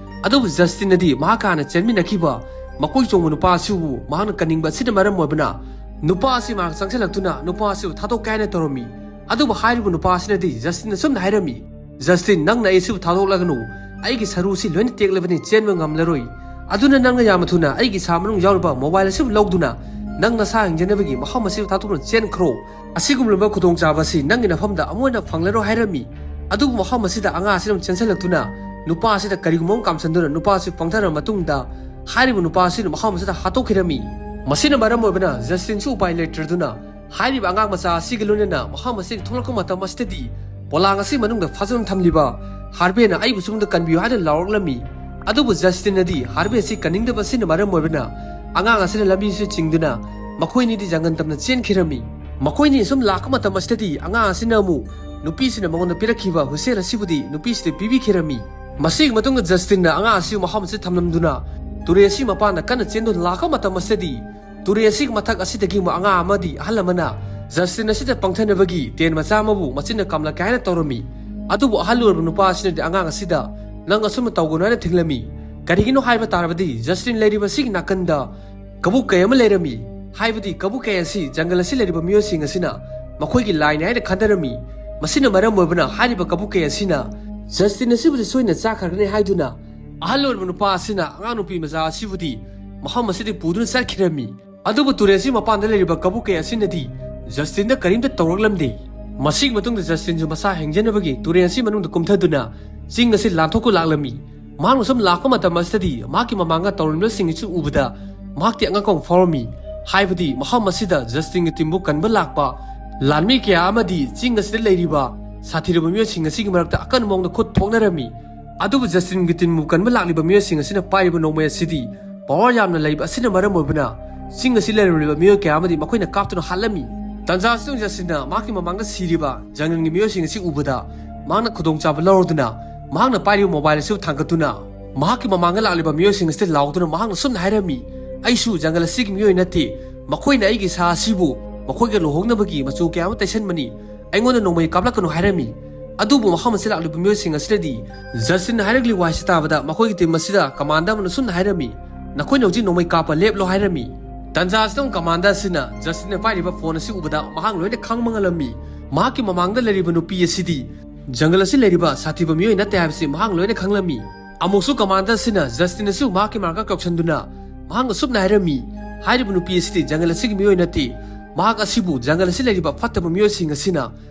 ꯑꯗꯨꯕꯨ ꯖꯁꯇꯤꯟꯅꯗꯤ ꯃꯍꯥꯛꯀ ꯍꯥꯟꯅ ꯆꯦꯟꯃꯤꯟꯅꯈꯤꯕ ꯃꯀꯣꯏ ꯆꯣꯡꯕ ꯅꯨꯄꯥ ꯑꯁꯤꯕꯨ ꯃꯍꯥꯛꯅ ꯀꯟꯅꯤꯡꯕ ꯑꯁꯤꯅ ꯃꯔꯝ ꯑꯣꯏꯕꯅ ꯅꯨꯄꯥ ꯑꯁꯤ ꯃꯍꯥꯛ ꯆꯪꯁꯤꯜꯂꯛꯇꯨꯅ ꯅꯨꯄꯥ ꯑꯁꯤꯕꯨ ꯊꯥꯗꯣꯛꯀꯦ ꯍꯥꯏꯅ ꯇꯧꯔꯝꯃꯤ꯫ ꯑꯗꯨꯕꯨ ꯍꯥꯏꯔꯤꯕ ꯅꯨꯄꯥ ꯑꯁꯤꯅꯗꯤ ꯖꯁꯇꯤꯟ ꯑꯁꯨꯝꯅ ꯍꯥꯏꯔꯝꯃꯤ, "ꯖꯁꯇꯤꯟ, ꯅꯪꯅ ꯑꯩ ꯑꯁꯤꯕꯨ ꯊꯥꯗꯣꯛꯂꯒꯅꯨ꯫ ꯑꯩꯒꯤ ꯁꯔꯨꯁꯤ ꯂꯣꯏꯅ ꯇꯦꯛꯂꯕꯅꯤ, ꯆꯦꯟꯕ ꯉꯝꯂꯔꯣꯏ꯫ ꯑꯗꯨꯅ ꯅꯪꯅ ꯌꯥꯝꯅ ꯊꯨꯅ ꯑꯩꯒꯤ ꯏꯁꯥ ꯃꯅꯨꯡ ꯌꯥꯎꯔꯤꯕ ꯃꯣꯕꯥꯏꯜ ꯑꯁꯤꯕꯨ ꯂꯧꯗꯨꯅ ꯅꯪ ꯅꯁꯥ ꯍꯤꯡꯖꯅꯕꯒꯤ ꯃꯐꯝ ꯑꯁꯤꯕꯨ ꯊꯥꯗꯣꯛꯇꯨꯅ ꯆꯦꯟꯈ꯭ꯔꯣ꯫ ꯑꯁꯤꯒꯨꯝꯂꯕ ꯈꯨꯗꯣꯡꯆꯥꯕ ꯑꯁꯤ ꯅꯪꯒꯤ ꯅꯐꯝꯗ ꯑꯃꯨꯛ ꯍꯟꯅ ꯐꯪꯂꯔꯣꯏ" ꯍꯥꯏꯔꯝꯃꯤ꯫ ꯑꯗꯨꯕꯨ ꯃꯐꯝ ꯑꯁꯤꯗ ꯑꯉꯥꯡ ꯑꯁꯤꯅ ꯑꯃꯨꯛ ꯆꯦꯟꯁꯤꯜꯂꯛꯇꯨꯅ ꯅꯨꯄꯥ ꯑꯁꯤꯗ ꯀꯔꯤꯒꯨꯝꯕ ꯑꯃ ꯀꯥꯝꯁꯟꯗꯨꯅ ꯅꯨꯄꯥ ꯑꯁꯤ ꯄꯪꯊꯔꯕ ꯃꯇꯨꯡꯗ ꯍꯥꯏꯔꯤꯕ ꯅꯨꯄꯥ ꯑꯁꯤꯅ ꯃꯐꯝ ꯑꯁꯤꯗ ꯍꯥꯠꯇꯣꯛꯈꯤꯔꯝꯃꯤ꯫ ꯃꯁꯤꯅ ꯃꯔꯝ ꯑꯣꯏꯕꯅ ꯖꯁꯇꯤꯟꯁꯨ ꯎꯄꯥꯏ ꯂꯩꯇ꯭ꯔꯗꯨꯅ ꯍꯥꯏꯔꯤꯕ ꯑꯉꯥꯡ ꯃꯆꯥ ꯑꯁꯤꯒ ꯂꯣꯏꯅꯅ ꯃꯐꯝ ꯑꯁꯤꯗꯒꯤ ꯊꯣꯛꯂꯛꯄ ꯃꯇꯝ ꯑꯁꯤꯗꯗꯤ ꯄꯣꯂꯥꯡ ꯑꯁꯤꯒꯤ ꯃꯅꯨꯡꯗ ꯐꯥꯖꯤꯟ ꯊꯝꯂꯤꯕ ꯍꯥꯔꯚꯦꯅ "ꯑꯩꯕꯨ ꯁꯣꯝꯗ ꯀꯟꯕꯤꯌꯨ" ꯍꯥꯏꯅ ꯂꯥꯎꯔꯛꯂꯝꯃꯤ꯫ ꯑꯗꯨꯕꯨ ꯖꯁꯇꯤꯟꯅꯗꯤ ꯍꯥꯔꯚꯦ ꯑꯁꯤ ꯀꯟꯅꯤꯡꯗꯕ ꯑꯁꯤꯅ ꯃꯔꯝ ꯑꯣꯏꯕꯅ ꯑꯉꯥꯡ ꯑꯁꯤꯅ ꯂꯝꯕꯤꯁꯤꯗ ꯆꯤꯡꯗꯨꯅ ꯃꯈꯣꯏꯅꯤꯗꯤ ꯖꯪꯒꯜ ꯇꯝꯅ ꯆꯦꯟꯈꯤꯔꯝꯃꯤ꯫ ꯃꯈꯣꯏꯅꯤ ꯁꯨꯝ ꯂꯥꯛꯄ ꯃꯇꯝ ꯑꯁꯤꯗꯗꯤ ꯑꯉꯥꯡ ꯑꯁꯤꯅ ꯑꯃꯨꯛ ꯅꯨꯄꯤꯁꯤꯅ ꯃꯉꯣꯟꯗ ꯄꯤꯔꯛꯈꯤꯕ ꯍꯨꯏꯁꯦꯜ ꯑꯁꯤꯕꯨꯗꯤ ꯅꯨꯄꯤꯁꯤꯗ ꯄꯤꯕꯤꯈꯤꯔꯝꯃꯤ꯫ ꯃꯁꯤꯒꯤ ꯃꯇꯨꯡꯗ ꯖꯁꯇꯤꯟꯅ ꯑꯉꯥꯡ ꯑꯁꯤ ꯃꯐꯝ ꯑꯁꯤꯗ ꯊꯝꯂꯝꯗꯨꯅ ꯇꯨꯔꯦꯜ ꯑꯁꯤ ꯃꯄꯥꯟꯗ ꯀꯟꯅ ꯆꯦꯟꯗꯨꯅ ꯂꯥꯛꯄ ꯃꯇꯝ ꯑꯁꯤꯗꯗꯤ ꯇꯨꯔꯦꯜ ꯑꯁꯤꯒꯤ ꯃꯊꯛ ꯑꯁꯤꯗꯒꯤ ꯑꯃꯨꯛ ꯑꯉꯥꯡ ꯑꯃꯗꯤ ꯑꯍꯜ ꯑꯃꯅ ꯖꯁꯇꯤꯟ ꯑꯁꯤꯗ ꯄꯪꯊꯅꯕꯒꯤ ꯇꯦꯟ ꯃꯆꯥ ꯑꯃꯕꯨ ꯃꯆꯤꯟꯅ ꯀꯥꯝꯂꯛꯀꯦ ꯍꯥꯏꯅ ꯇꯧꯔꯝꯃꯤ꯫ ꯑꯗꯨꯕꯨ ꯑꯍꯜ ꯑꯣꯏꯔꯕ ꯅꯨꯄꯥ ꯑꯁꯤꯅꯗꯤ ꯑꯉꯥꯡ ꯑꯁꯤꯗ "ꯅꯪ ꯑꯁꯨꯝꯅ ꯇꯧꯒꯅꯨ" ꯍꯥꯏꯅ ꯊꯤꯡꯂꯝꯃꯤ꯫ ꯀꯔꯤꯒꯤꯅꯣ ꯍꯥꯏꯕ ꯇꯥꯔꯕꯗꯤ ꯖꯁꯇꯤꯟ ꯂꯩꯔꯤꯕ ꯑꯁꯤꯒꯤ ꯅꯥꯀꯟꯗ ꯀꯕꯨꯛ ꯀꯩ ꯑꯃ ꯂꯩꯔꯝꯃꯤ꯫ ꯍꯥꯏꯕꯗꯤ ꯀꯕꯨꯛ ꯀꯩ ꯑꯁꯤ ꯖꯪꯒꯜ ꯑꯁꯤ ꯂꯩꯔꯤꯕ ꯃꯤꯑꯣꯏꯁꯤꯡ ꯑꯁꯤꯅ ꯃꯈꯣꯏꯒꯤ ꯂꯥꯏꯅꯤ ꯍꯥꯏꯅ ꯈꯟꯅꯔꯝꯃꯤ꯫ ꯃꯁꯤꯅ ꯃꯔꯝ ꯑꯣꯏꯕꯅ ꯍꯥꯏꯔꯤꯕ ꯀꯕꯨꯛ ꯀꯩ ꯑꯁꯤꯅ ꯖꯁꯇꯤꯟ ꯑꯁꯤꯕꯨꯗꯤ ꯁꯣꯏꯅ ꯆꯥꯈ꯭ꯔꯒꯅꯤ ꯍꯥꯏꯗꯨꯅ ꯑꯍꯜ ꯑꯣꯏꯔꯕ ꯅꯨꯄꯥ ꯑꯁꯤꯅ ꯑꯉꯥꯡ ꯅꯨꯄꯤ ꯃꯆꯥ ꯑꯁꯤꯕꯨꯗꯤ ꯃꯐꯝ ꯑꯁꯤꯗꯒꯤ ꯄꯨꯗꯨꯅ ꯆꯠꯈꯤꯔꯝꯃꯤ꯫ ꯑꯗꯨꯕꯨ ꯇꯨꯔꯦꯜ ꯑꯁꯤ ꯃꯄꯥꯟꯗ ꯂꯩꯔꯤꯕ ꯀꯕꯨꯛ ꯀꯩ ꯑꯁꯤꯅꯗꯤ ꯖꯁꯇꯤꯟꯗ ꯀꯔꯤꯝꯇ ꯇꯧꯔꯛꯂꯝꯗꯦ꯫ ꯃꯁꯤꯒꯤ ꯃꯇꯨꯡꯗ ꯖꯁꯇꯤꯟꯁꯨ ꯃꯁꯥ ꯍꯦꯡꯖꯅꯕꯒꯤ ꯇꯨꯔꯦꯜ ꯑꯁꯤ ꯃꯅꯨꯡꯗ ꯀꯨꯝꯊꯗꯨꯅ ꯆꯤꯡ ꯑꯁꯤ ꯂꯥꯟꯊꯣꯛꯄ ꯂꯥꯛꯂꯝꯃꯤ꯫ ꯃꯍꯥꯛꯅ ꯁꯨꯝ ꯂꯥꯛꯄ ꯃꯇꯝ ꯑꯁꯤꯗꯗꯤ ꯃꯍꯥꯛꯀꯤ ꯃꯃꯥꯡꯗ ꯇꯧꯔꯝꯂꯤꯕꯁꯤꯡ ꯑꯁꯤ ꯎꯕꯗ ꯃꯍꯥꯛꯇꯤ ꯑꯉꯛꯄ ꯑꯃ ꯐꯥꯎꯔꯝꯃꯤ꯫ ꯍꯥꯏꯕꯗꯤ ꯃꯐꯝ ꯑꯁꯤꯗ ꯖꯁꯇꯤꯟꯒꯤ ꯇꯤꯝꯕꯨ ꯀꯟꯕ ꯂꯥꯛꯄ ꯂꯥꯟꯃꯤ ꯀꯌꯥ ꯑꯃꯗꯤ ꯆꯤꯡ ꯑꯁꯤꯗ ꯂꯩꯔꯤꯕ ꯁꯥꯊꯤꯔꯕ ꯃꯤꯑꯣꯏꯁꯤꯡ ꯑꯁꯤꯒꯤ ꯃꯔꯛꯇ ꯑꯀꯟꯕ ꯃꯑꯣꯡꯗ ꯈꯨꯠ ꯊꯣꯛꯅꯔꯝꯃꯤ꯫ ꯑꯗꯨꯕꯨ ꯖꯁꯇꯤꯟꯒꯤ ꯇꯤꯝꯕꯨ ꯀꯟꯕ ꯂꯥꯛꯂꯤꯕ ꯃꯤꯑꯣꯏꯁꯤꯡ ꯑꯁꯤꯅ ꯄꯥꯏꯔꯤꯕ ꯅꯣꯡꯃꯩ ꯑꯁꯤꯗꯤ ꯄꯋꯥꯔ ꯌꯥꯝꯅ ꯂꯩꯕ ꯑꯁꯤꯅ ꯃꯔꯝ ꯑꯣꯏꯕꯅ ꯆꯤꯡ ꯑꯁꯤ ꯂꯩꯔꯝꯂꯤꯕ ꯃꯤꯑꯣꯏ ꯀꯌꯥ ꯑꯃꯗꯤ ꯃꯈꯣꯏꯅ ꯀꯥꯞꯇꯨꯅ ꯍꯥꯠꯂꯝꯃꯤ꯫ ꯇꯟꯖꯥ ꯑꯁꯤꯗ ꯖꯁꯇꯤꯟꯅ ꯃꯍꯥꯛꯀꯤ ꯃꯃꯥꯡꯗ ꯁꯤꯔꯤꯕ ꯖꯪꯒꯜꯒꯤ ꯃꯤꯑꯣꯏꯁꯤꯡ ꯑꯁꯤ ꯎꯕꯗ ꯃꯍꯥꯛꯅ ꯈꯨꯗꯣꯡꯆꯥꯕ ꯂꯧꯔꯗꯨꯅ ꯃꯍꯥꯛꯅ ꯄꯥꯏꯔꯤꯕ ꯃꯣꯕꯥꯏꯜ ꯑꯁꯤꯕꯨ ꯊꯥꯡꯒꯠꯇꯨꯅ ꯃꯍꯥꯛꯀꯤ ꯃꯃꯥꯡꯗ ꯂꯥꯛꯂꯤꯕ ꯃꯤꯑꯣꯏꯁꯤꯡ ꯑꯁꯤꯗ ꯂꯥꯎꯗꯨꯅ ꯃꯍꯥꯛꯅ ꯁꯨꯝꯅ ꯍꯥꯏꯔꯝꯃꯤ, "ꯑꯩꯁꯨ ꯖꯪꯒꯜ ꯑꯁꯤꯒꯤ ꯃꯤꯑꯣꯏ ꯅꯠꯇꯦ꯫ ꯃꯈꯣꯏꯅ ꯑꯩꯒꯤ ꯁꯥ ꯑꯁꯤꯕꯨ ꯃꯈꯣꯏꯒ ꯂꯨꯍꯣꯡꯅꯕꯒꯤ ꯃꯆꯨ ꯀꯌꯥ ꯑꯃ ꯇꯩꯁꯟꯕꯅꯤ꯫ ꯑꯩꯉꯣꯟꯗ ꯅꯣꯡꯃꯩ ꯀꯥꯞꯂꯛꯀꯅꯨ" ꯍꯥꯏꯔꯝꯃꯤ꯫ ꯑꯗꯨꯕꯨ ꯃꯐꯝ ꯑꯁꯤꯗ ꯂꯥꯛꯂꯤꯕ ꯃꯤꯑꯣꯏꯁꯤꯡ ꯑꯁꯤꯅꯗꯤ ꯖꯁꯇꯤꯟꯅ ꯍꯥꯏꯔꯛꯂꯤꯕ ꯋꯥꯍꯩꯁꯤ ꯇꯥꯕꯗ ꯃꯈꯣꯏꯒꯤ ꯇꯤꯝ ꯑꯁꯤꯗ ꯀꯃꯥꯟꯗꯔ ꯑꯃꯅ ꯁꯨꯝꯅ ꯍꯥꯏꯔꯝꯃꯤ, "ꯅꯈꯣꯏꯅ ꯍꯧꯖꯤꯛ ꯅꯣꯡꯃꯩ ꯀꯥꯞꯄ ꯂꯦꯞꯂꯣ" ꯍꯥꯏꯔꯝꯃꯤ꯫ ꯇꯟꯖꯥ ꯑꯁꯤꯗ ꯑꯃꯨꯛ ꯀꯃꯥꯟꯗꯔ ꯑꯁꯤꯅ ꯖꯁꯇꯤꯟꯅ ꯄꯥꯏꯔꯤꯕ ꯐꯣꯟ ꯑꯁꯤ ꯎꯕꯗ ꯃꯍꯥꯛ ꯂꯣꯏꯅ ꯈꯪꯕ ꯉꯝꯂꯝꯃꯤ꯫ ꯃꯍꯥꯛꯀꯤ ꯃꯃꯥꯡꯗ ꯂꯩꯔꯤꯕ ꯅꯨꯄꯤ ꯑꯁꯤꯗꯤ ꯖꯪꯒꯜ ꯑꯁꯤ ꯂꯩꯔꯤꯕ ꯁꯥꯊꯤꯕ ꯃꯤꯑꯣꯏ ꯅꯠꯇꯦ ꯍꯥꯏꯕꯁꯤ ꯃꯍꯥꯛ ꯂꯣꯏꯅ ꯈꯪꯂꯝꯃꯤ꯫ ꯑꯃꯨꯛꯁꯨ ꯀꯃꯥꯟꯗꯔ ꯑꯁꯤꯅ ꯖꯁꯇꯤꯟ ꯑꯁꯤꯕꯨ ꯃꯍꯥꯛꯀꯤ ꯃꯅꯥꯛꯇ ꯀꯧꯁꯟꯗꯨꯅ ꯃꯍꯥꯛꯅ ꯁꯨꯝꯅ ꯍꯥꯏꯔꯝꯃꯤ, "ꯍꯥꯏꯔꯤꯕ ꯅꯨꯄꯤ ꯑꯁꯤꯗꯤ ꯖꯪꯒꯜ ꯑꯁꯤꯒꯤ ꯃꯤꯑꯣꯏ ꯅꯠꯇꯦ꯫ ꯃꯍꯥꯛ ꯑꯁꯤꯕꯨ ꯖꯪꯒꯜ ꯑꯁꯤ ꯂꯩꯔꯤꯕ ꯐꯠꯇꯕ ꯃꯤꯑꯣꯏꯁꯤꯡ ꯑꯁꯤꯅ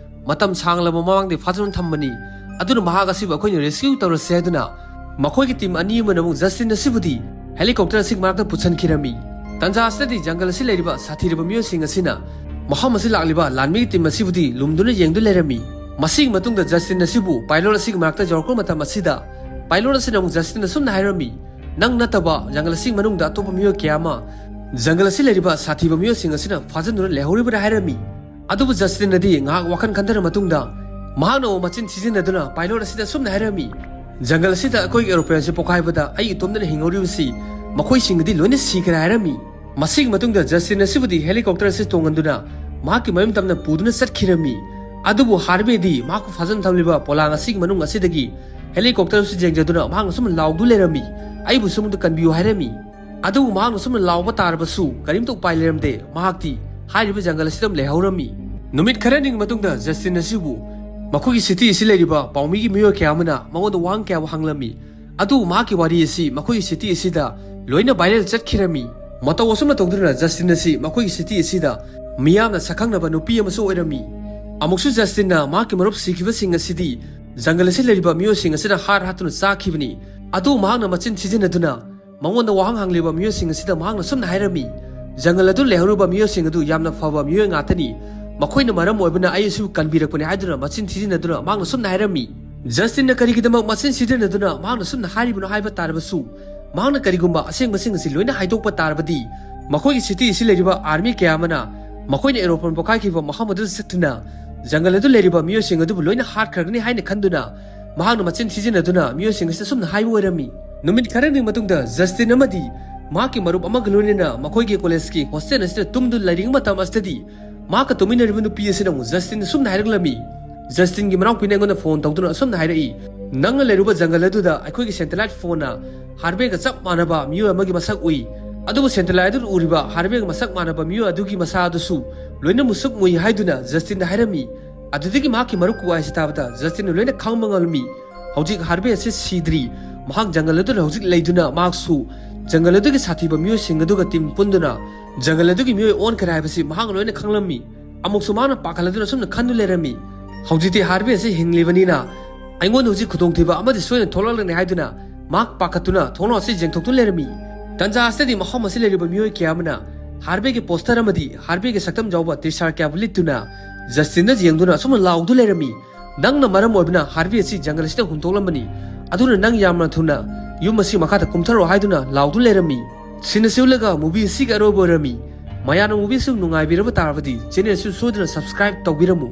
ꯃꯇꯝ ꯁꯥꯡꯂꯕ ꯃꯃꯥꯡꯗꯒꯤ ꯐꯥꯗꯨꯅ ꯊꯝꯕꯅꯤ꯫ ꯑꯗꯨꯅ ꯃꯍꯥꯛ ꯑꯁꯤꯕꯨ ꯑꯩꯈꯣꯏꯅ ꯔꯦꯁꯀ꯭ꯌꯨ ꯇꯧꯔꯁꯦ" ꯍꯥꯏꯗꯨꯅ ꯃꯈꯣꯏꯒꯤ ꯇꯤꯝ ꯑꯅꯤ ꯑꯃꯅ ꯑꯃꯨꯛ ꯖꯁꯇꯤꯟ ꯑꯁꯤꯕꯨꯗꯤ ꯍꯦꯂꯤꯀꯣꯞꯇꯔ ꯑꯁꯤꯒꯤ ꯃꯅꯥꯛꯇ ꯄꯨꯁꯤꯟꯈꯤꯔꯝꯃꯤ꯫ ꯇꯟꯖꯥ ꯑꯁꯤꯗꯗꯤ ꯖꯪꯒꯜ ꯑꯁꯤ ꯂꯩꯔꯤꯕ ꯁꯥꯊꯤꯔꯕ ꯃꯤꯑꯣꯏꯁꯤꯡ ꯑꯁꯤꯅ ꯃꯐꯝ ꯑꯁꯤ ꯂꯥꯛꯂꯤꯕ ꯂꯥꯟꯃꯤꯒꯤ ꯇꯤꯝ ꯑꯁꯤꯕꯨꯗꯤ ꯂꯨꯝꯗꯨꯅ ꯌꯦꯡꯗꯨ ꯂꯩꯔꯝꯃꯤ꯫ ꯃꯁꯤꯒꯤ ꯃꯇꯨꯡꯗ ꯖꯁꯇꯤꯟ ꯑꯁꯤꯕꯨ ꯄꯥꯏꯂꯣꯠ ꯑꯁꯤꯒꯤ ꯃꯅꯥꯛꯇ ꯌꯧꯔꯛꯄ ꯃꯇꯝ ꯑꯁꯤꯗ ꯄꯥꯏꯂꯣꯠ ꯑꯁꯤꯅ ꯑꯃꯨꯛ ꯖꯁꯇꯤꯟꯗ ꯁꯨꯝꯅ ꯍꯥꯏꯔꯝꯃꯤ, "ꯅꯪ ꯅꯠꯇꯕ ꯖꯪꯒꯜ ꯑꯁꯤꯒꯤ ꯃꯅꯨꯡꯗ ꯑꯇꯣꯞꯄ ꯃꯤꯑꯣꯏ ꯀꯌꯥ ꯑꯃ ꯖꯪꯒꯜ ꯑꯁꯤ ꯂꯩꯔꯤꯕ ꯁꯥꯊꯤꯕ ꯃꯤꯑꯣꯏꯁꯤꯡ ꯑꯁꯤꯅ ꯐꯥꯖꯤꯟꯗꯨꯅ ꯂꯩꯍꯧꯔꯤꯕꯅꯤ" ꯍꯥꯏꯔꯝꯃꯤ꯫ ꯑꯗꯨꯕꯨ ꯖꯁꯇꯤꯟꯅꯗꯤ ꯉꯥꯏꯍꯥꯛ ꯋꯥꯈꯜ ꯈꯟꯊꯔ ꯃꯇꯨꯡꯗ ꯃꯍꯥꯛꯅ ꯑꯃꯨꯛ ꯃꯆꯤꯟ ꯊꯤꯖꯤꯟꯅꯗꯨꯅ ꯄꯥꯏꯂꯣꯠ ꯑꯁꯤꯗ ꯁꯨꯝꯅ ꯍꯥꯏꯔꯝꯃꯤ, "ꯖꯪꯒꯜ ꯑꯁꯤꯗ ꯑꯩꯈꯣꯏꯒꯤ ꯑꯦꯔꯣꯄ꯭ꯂꯦꯟ ꯑꯁꯤ ꯄꯣꯈꯥꯏꯕꯗ ꯑꯩ ꯏꯇꯣꯝꯗꯅ ꯍꯤꯡꯍꯧꯔꯤꯕꯁꯤ ꯃꯈꯣꯏꯁꯤꯡꯒꯗꯤ ꯂꯣꯏꯅ ꯁꯤꯈ꯭ꯔꯦ" ꯍꯥꯏꯔꯝꯃꯤ꯫ ꯃꯁꯤꯒꯤ ꯃꯇꯨꯡꯗ ꯖꯁꯇꯤꯟ ꯑꯁꯤꯕꯨꯗꯤ ꯍꯦꯂꯤꯀꯣꯞꯇꯔ ꯑꯁꯤ ꯇꯣꯡꯍꯟꯗꯨꯅ ꯃꯍꯥꯛꯀꯤ ꯃꯌꯨꯝ ꯇꯝꯅ ꯄꯨꯗꯨꯅ ꯆꯠꯈꯤꯔꯝꯃꯤ꯫ ꯑꯗꯨꯕꯨ ꯍꯥꯔꯚꯦꯗꯤ ꯃꯍꯥꯛꯄꯨ ꯐꯥꯖꯤꯟ ꯊꯝꯂꯤꯕ ꯄꯣꯂꯥꯡ ꯑꯁꯤꯒꯤ ꯃꯅꯨꯡ ꯑꯁꯤꯗꯒꯤ ꯍꯦꯂꯤꯀꯣꯞꯇꯔ ꯑꯁꯤ ꯌꯦꯡꯖꯗꯨꯅ ꯃꯍꯥꯛꯅ ꯁꯨꯝ ꯂꯥꯎꯗꯨ ꯂꯩꯔꯝꯃꯤ, "ꯑꯩꯕꯨꯁꯨ ꯑꯃꯨꯛꯇ ꯀꯟꯕꯤꯌꯨ" ꯍꯥꯏꯔꯝꯃꯤ꯫ ꯑꯗꯨꯕꯨ ꯃꯍꯥꯛꯅ ꯁꯨꯝꯅ ꯂꯥꯎꯕ ꯇꯥꯔꯕꯁꯨ ꯀꯔꯤꯝꯇ ꯎꯄꯥꯏ ꯂꯩꯔꯝꯗꯦ꯫ ꯃꯍꯥꯛꯇꯤ ꯍꯥꯏꯔꯤꯕ ꯖꯪꯒꯜ ꯑꯁꯤꯗ ꯑꯗꯨꯝ ꯂꯩꯍꯧꯔꯝꯃꯤ꯫ ꯅꯨꯃꯤꯠ ꯈꯔꯅꯤꯒꯤ ꯃꯇꯨꯡꯗ ꯖꯁꯇꯤꯟ ꯑꯁꯤꯕꯨ ꯃꯈꯣꯏꯒꯤ ꯁꯤꯇꯤ ꯑꯁꯤ ꯂꯩꯔꯤꯕ ꯄꯥꯎꯃꯤꯒꯤ ꯃꯤꯑꯣꯏ ꯀꯌꯥ ꯑꯃꯅ ꯃꯉꯣꯟꯗ ꯋꯥꯍꯪ ꯀꯌꯥꯕꯨ ꯍꯪꯂꯝꯃꯤ꯫ ꯑꯗꯨꯕꯨ ꯃꯍꯥꯛꯀꯤ ꯋꯥꯔꯤ ꯑꯁꯤ ꯃꯈꯣꯏꯒꯤ ꯁꯤꯇꯤ ꯑꯁꯤꯗ ꯂꯣꯏꯅ ꯚꯥꯏꯔꯦꯜ ꯆꯠꯈꯤꯔꯝꯃꯤ꯫ ꯃꯇꯧ ꯑꯁꯨꯝꯅ ꯇꯧꯗꯨꯅ ꯖꯁꯇꯤꯟ ꯑꯁꯤ ꯃꯈꯣꯏꯒꯤ ꯁꯤꯇꯤ ꯑꯁꯤꯗ ꯃꯤꯌꯥꯝꯅ ꯁꯛꯈꯪꯅꯕ ꯅꯨꯄꯤ ꯑꯃꯁꯨ ꯑꯣꯏꯔꯝꯃꯤ꯫ ꯑꯃꯨꯛꯁꯨ ꯖꯁꯇꯤꯟꯅ ꯃꯍꯥꯛꯀꯤ ꯃꯔꯨꯞ ꯁꯤꯈꯤꯕꯁꯤꯡ ꯑꯁꯤꯗꯤ ꯖꯪꯒꯜ ꯑꯁꯤ ꯂꯩꯔꯤꯕ ꯃꯤꯑꯣꯏꯁꯤꯡ ꯑꯁꯤꯅ ꯍꯥꯠ ꯍꯥꯠꯇꯨꯅ ꯆꯥꯈꯤꯕꯅꯤ꯫ ꯑꯗꯨꯕꯨ ꯃꯍꯥꯛꯅ ꯃꯆꯤꯟ ꯊꯤꯖꯤꯟꯅꯗꯨꯅ ꯃꯉꯣꯟꯗ ꯋꯥꯍꯪ ꯍꯪꯂꯤꯕ ꯃꯤꯑꯣꯏꯁꯤꯡ ꯑꯁꯤꯗ ꯃꯍꯥꯛꯅ ꯁꯨꯝꯅ ꯍꯥꯏꯔꯝꯃꯤ, ꯖꯪꯒꯜ ꯑꯗꯨ ꯂꯩꯍꯧꯔꯤꯕ ꯃꯤꯑꯣꯏꯁꯤꯡ ꯑꯗꯨ ꯌꯥꯝꯅ ꯐꯕ ꯃꯤꯑꯣꯏ ꯉꯥꯛꯇꯅꯤ꯫ ꯃꯈꯣꯏꯅ ꯃꯔꯝ ꯑꯣꯏꯕꯅ ꯑꯩ ꯑꯁꯤꯕꯨ ꯀꯟꯕꯤꯔꯛꯄꯅꯤ ꯍꯥꯏꯗꯨꯅ ꯃꯆꯤꯟ ꯊꯤꯖꯤꯟꯅꯗꯨꯅ ꯃꯍꯥꯛꯅ ꯁꯨꯝꯅ ꯍꯥꯏꯔꯝꯃꯤ꯫ ꯖꯁꯇꯤꯟꯅ ꯀꯔꯤꯒꯤꯗꯃꯛ ꯃꯆꯤꯟ ꯊꯤꯖꯤꯟꯅꯗꯨꯅ ꯃꯍꯥꯛꯅ ꯁꯨꯝꯅ ꯍꯥꯏꯔꯤꯕꯅꯣ ꯍꯥꯏꯕ ꯇꯥꯔꯕꯁꯨ, ꯃꯍꯥꯛꯅ ꯀꯔꯤꯒꯨꯝꯕ ꯑꯁꯦꯡꯕꯁꯤꯡ ꯑꯁꯤ ꯂꯣꯏꯅ ꯍꯥꯏꯗꯣꯛꯄ ꯇꯥꯔꯕꯗꯤ, ꯃꯈꯣꯏꯒꯤ ꯁꯤꯇꯤ ꯑꯁꯤ ꯂꯩꯔꯤꯕ ꯑꯥꯔꯃꯤ ꯀꯌꯥ ꯑꯃꯅ ꯃꯈꯣꯏꯅ ꯑꯦꯔꯣꯄ꯭ꯂꯦꯟ ꯄꯣꯈꯥꯏꯈꯤꯕ ꯃꯐꯝ ꯑꯗꯨꯗ ꯆꯠꯇꯨꯅ ꯖꯪꯒꯜ ꯑꯗꯨ ꯂꯩꯔꯤꯕ ꯃꯤꯑꯣꯏꯁꯤꯡ ꯑꯗꯨꯕꯨ ꯂꯣꯏꯅ ꯍꯥꯠꯈ꯭ꯔꯒꯅꯤ ꯍꯥꯏꯅ ꯈꯟꯗꯨꯅ ꯃꯍꯥꯛꯅ ꯃꯆꯤꯟ ꯊꯤꯖꯤꯟꯅꯗꯨꯅ ꯃꯤꯑꯣꯏꯁꯤꯡ ꯑꯁꯤꯗ ꯑꯁꯨꯝꯅ ꯍꯥꯏꯕ ꯑꯣꯏꯔꯝꯃꯤ꯫ ꯅꯨꯃꯤꯠ ꯈꯔꯅꯤ ꯃꯇꯨꯡꯗ ꯖꯁꯇꯤꯟ ꯑꯃꯗꯤ ꯃꯍꯥꯛꯀꯤ ꯃꯔꯨꯞ ꯑꯃꯒ ꯂꯣꯏꯅꯅ ꯃꯈꯣꯏꯒꯤ ꯀꯣꯂꯦꯖꯀꯤ ꯍꯣꯁꯇꯦꯜ ꯑꯁꯤꯗ ꯇꯨꯝꯗꯨꯅ ꯂꯩꯔꯤꯉꯩ ꯃꯇꯝ ꯑꯁꯤꯗꯗꯤ ꯃꯍꯥꯛꯀ ꯇꯨꯃꯤꯟꯅꯔꯤꯕ ꯅꯨꯄꯤ ꯑꯁꯤꯅ ꯑꯃꯨꯛ ꯖꯁꯇꯤꯟꯗ ꯑꯁꯨꯝꯅ ꯍꯥꯏꯔꯛꯂꯝꯃꯤ꯫ ꯖꯁꯇꯤꯟꯒꯤ ꯃꯅꯥꯎꯄꯤꯅ ꯑꯩꯉꯣꯟꯗ ꯐꯣꯟ ꯇꯧꯗꯨꯅ ꯑꯁꯨꯝꯅ ꯍꯥꯏꯔꯛꯏ, "ꯅꯪꯅ ꯂꯩꯔꯨꯕ ꯖꯪꯒꯜ ꯑꯗꯨꯗ ꯑꯩꯈꯣꯏꯒꯤ ꯁꯦꯇꯦꯂꯥꯏꯠ ꯐꯣꯟꯅ ꯍꯥꯔꯚꯦꯒ ꯆꯞ ꯃꯥꯟꯅꯕ ꯃꯤꯑꯣꯏ ꯑꯃꯒꯤ ꯃꯁꯛ ꯎꯏ꯫ ꯑꯗꯨꯕꯨ ꯁꯦꯇꯦꯂꯥꯏꯠ ꯑꯗꯨꯗ ꯎꯔꯤꯕ ꯍꯥꯔꯚꯦꯒ ꯃꯁꯛ ꯃꯥꯟꯅꯕ ꯃꯤꯑꯣꯏ ꯑꯗꯨꯒꯤ ꯃꯁꯥ ꯑꯗꯨꯁꯨ ꯂꯣꯏꯅ ꯃꯨꯁꯨꯛ ꯃꯨꯏ" ꯍꯥꯏꯗꯨꯅ ꯖꯁꯇꯤꯟꯗ ꯍꯥꯏꯔꯝꯃꯤ꯫ ꯑꯗꯨꯗꯒꯤ ꯃꯍꯥꯛꯀꯤ ꯃꯔꯨꯞꯀꯤ ꯋꯥꯍꯩꯁꯤ ꯇꯥꯕꯗ ꯖꯁꯇꯤꯟꯅ ꯂꯣꯏꯅ ꯈꯪꯕ ꯉꯝꯂꯝꯃꯤ꯫ ꯍꯧꯖꯤꯛ ꯍꯥꯔꯚꯦ ꯑꯁꯤ ꯁꯤꯗ꯭ꯔꯤ, ꯃꯍꯥꯛ ꯖꯪꯒꯜ ꯑꯗꯨꯗ ꯍꯧꯖꯤꯛ ꯂꯩꯗꯨꯅ ꯃꯍꯥꯛꯁꯨ ꯖꯪꯒꯜ ꯑꯗꯨꯒꯤ ꯁꯥꯊꯤꯕ ꯃꯤꯑꯣꯏꯁꯤꯡ ꯑꯗꯨꯒ ꯇꯤꯝ ꯄꯨꯟꯗꯨꯅ ꯖꯪꯒꯜ ꯑꯗꯨꯒꯤ ꯃꯤꯑꯣꯏ ꯑꯣꯟꯈ꯭ꯔꯦ ꯍꯥꯏꯕꯁꯤ ꯃꯍꯥꯛꯅ ꯂꯣꯏꯅ ꯈꯪꯂꯝꯃꯤ꯫ ꯑꯃꯨꯛꯁꯨ ꯃꯍꯥꯛꯅ ꯄꯥꯈꯠꯂꯗꯨꯅ ꯑꯁꯨꯝꯅ ꯈꯟꯗꯨ ꯂꯩꯔꯝꯃꯤ, "ꯍꯧꯖꯤꯛꯇꯤ ꯍꯥꯔꯚꯦ ꯑꯁꯤ ꯍꯤꯡꯂꯤꯕꯅꯤꯅ ꯑꯩꯉꯣꯟꯗ ꯍꯧꯖꯤꯛ ꯈꯨꯗꯣꯡꯊꯤꯕ ꯑꯃꯗꯤ ꯁꯣꯏꯗꯅ ꯊꯣꯛꯂꯛꯂꯒꯅꯤ" ꯍꯥꯏꯗꯨꯅ ꯃꯍꯥꯛ ꯄꯥꯈꯠꯇꯨꯅ ꯊꯣꯡꯅꯥꯎ ꯑꯁꯤ ꯌꯦꯡꯊꯣꯛꯇꯨꯅ ꯂꯩꯔꯝꯃꯤ꯫ ꯇꯟꯖꯥ ꯑꯁꯤꯗꯗꯤ ꯃꯐꯝ ꯑꯁꯤ ꯂꯩꯔꯤꯕ ꯃꯤꯑꯣꯏ ꯀꯌꯥ ꯑꯃꯅ ꯍꯥꯔꯚꯦꯒꯤ ꯄꯣꯁꯇꯔ ꯑꯃꯗꯤ ꯍꯥꯔꯚꯦꯒꯤ ꯁꯛꯇꯝ ꯌꯥꯎꯕ ꯇꯤ ꯁꯥꯔꯠ ꯀꯌꯥꯕꯨ ꯂꯤꯠꯇꯨꯅ ꯖꯁꯇꯤꯟꯗ ꯌꯦꯡꯗꯨꯅ ꯑꯁꯨꯝꯅ ꯂꯥꯎꯗꯨ ꯂꯩꯔꯝꯃꯤ, "ꯅꯪꯅ ꯃꯔꯝ ꯑꯣꯏꯕꯅ ꯍꯥꯔꯚꯦ ꯑꯁꯤ ꯖꯪꯒꯜ ꯑꯁꯤꯗ ꯍꯨꯟꯗꯣꯛꯂꯝꯕꯅꯤ, ꯑꯗꯨꯅ ꯅꯪ ꯌꯥꯝꯅ ꯊꯨꯅ ꯌꯨꯝ ꯑꯁꯤ ꯃꯈꯥꯗ ꯀꯨꯝꯊꯔꯛꯑꯣ" ꯍꯥꯏꯗꯨꯅ ꯂꯥꯎꯗꯨ ꯂꯩꯔꯝꯃꯤ꯫ ꯁꯤꯟ ꯑꯁꯤ ꯎꯠꯂꯒ ꯃꯨꯚꯤ ꯑꯁꯤꯒꯤ ꯑꯔꯣꯏꯕ ꯑꯣꯏꯔꯝꯃꯤ꯫ ꯃꯌꯥꯝꯅ ꯃꯨꯚꯤ ꯑꯁꯤ ꯅꯨꯡꯉꯥꯏꯕꯤꯔꯕ ꯇꯥꯔꯕꯗꯤ ꯆꯦꯅꯦꯜ ꯑꯁꯤ ꯁꯣꯏꯗꯅ ꯁꯕꯁꯀ꯭ꯔꯥꯏꯕ ꯇꯧꯕꯤꯔꯝꯃꯨ꯫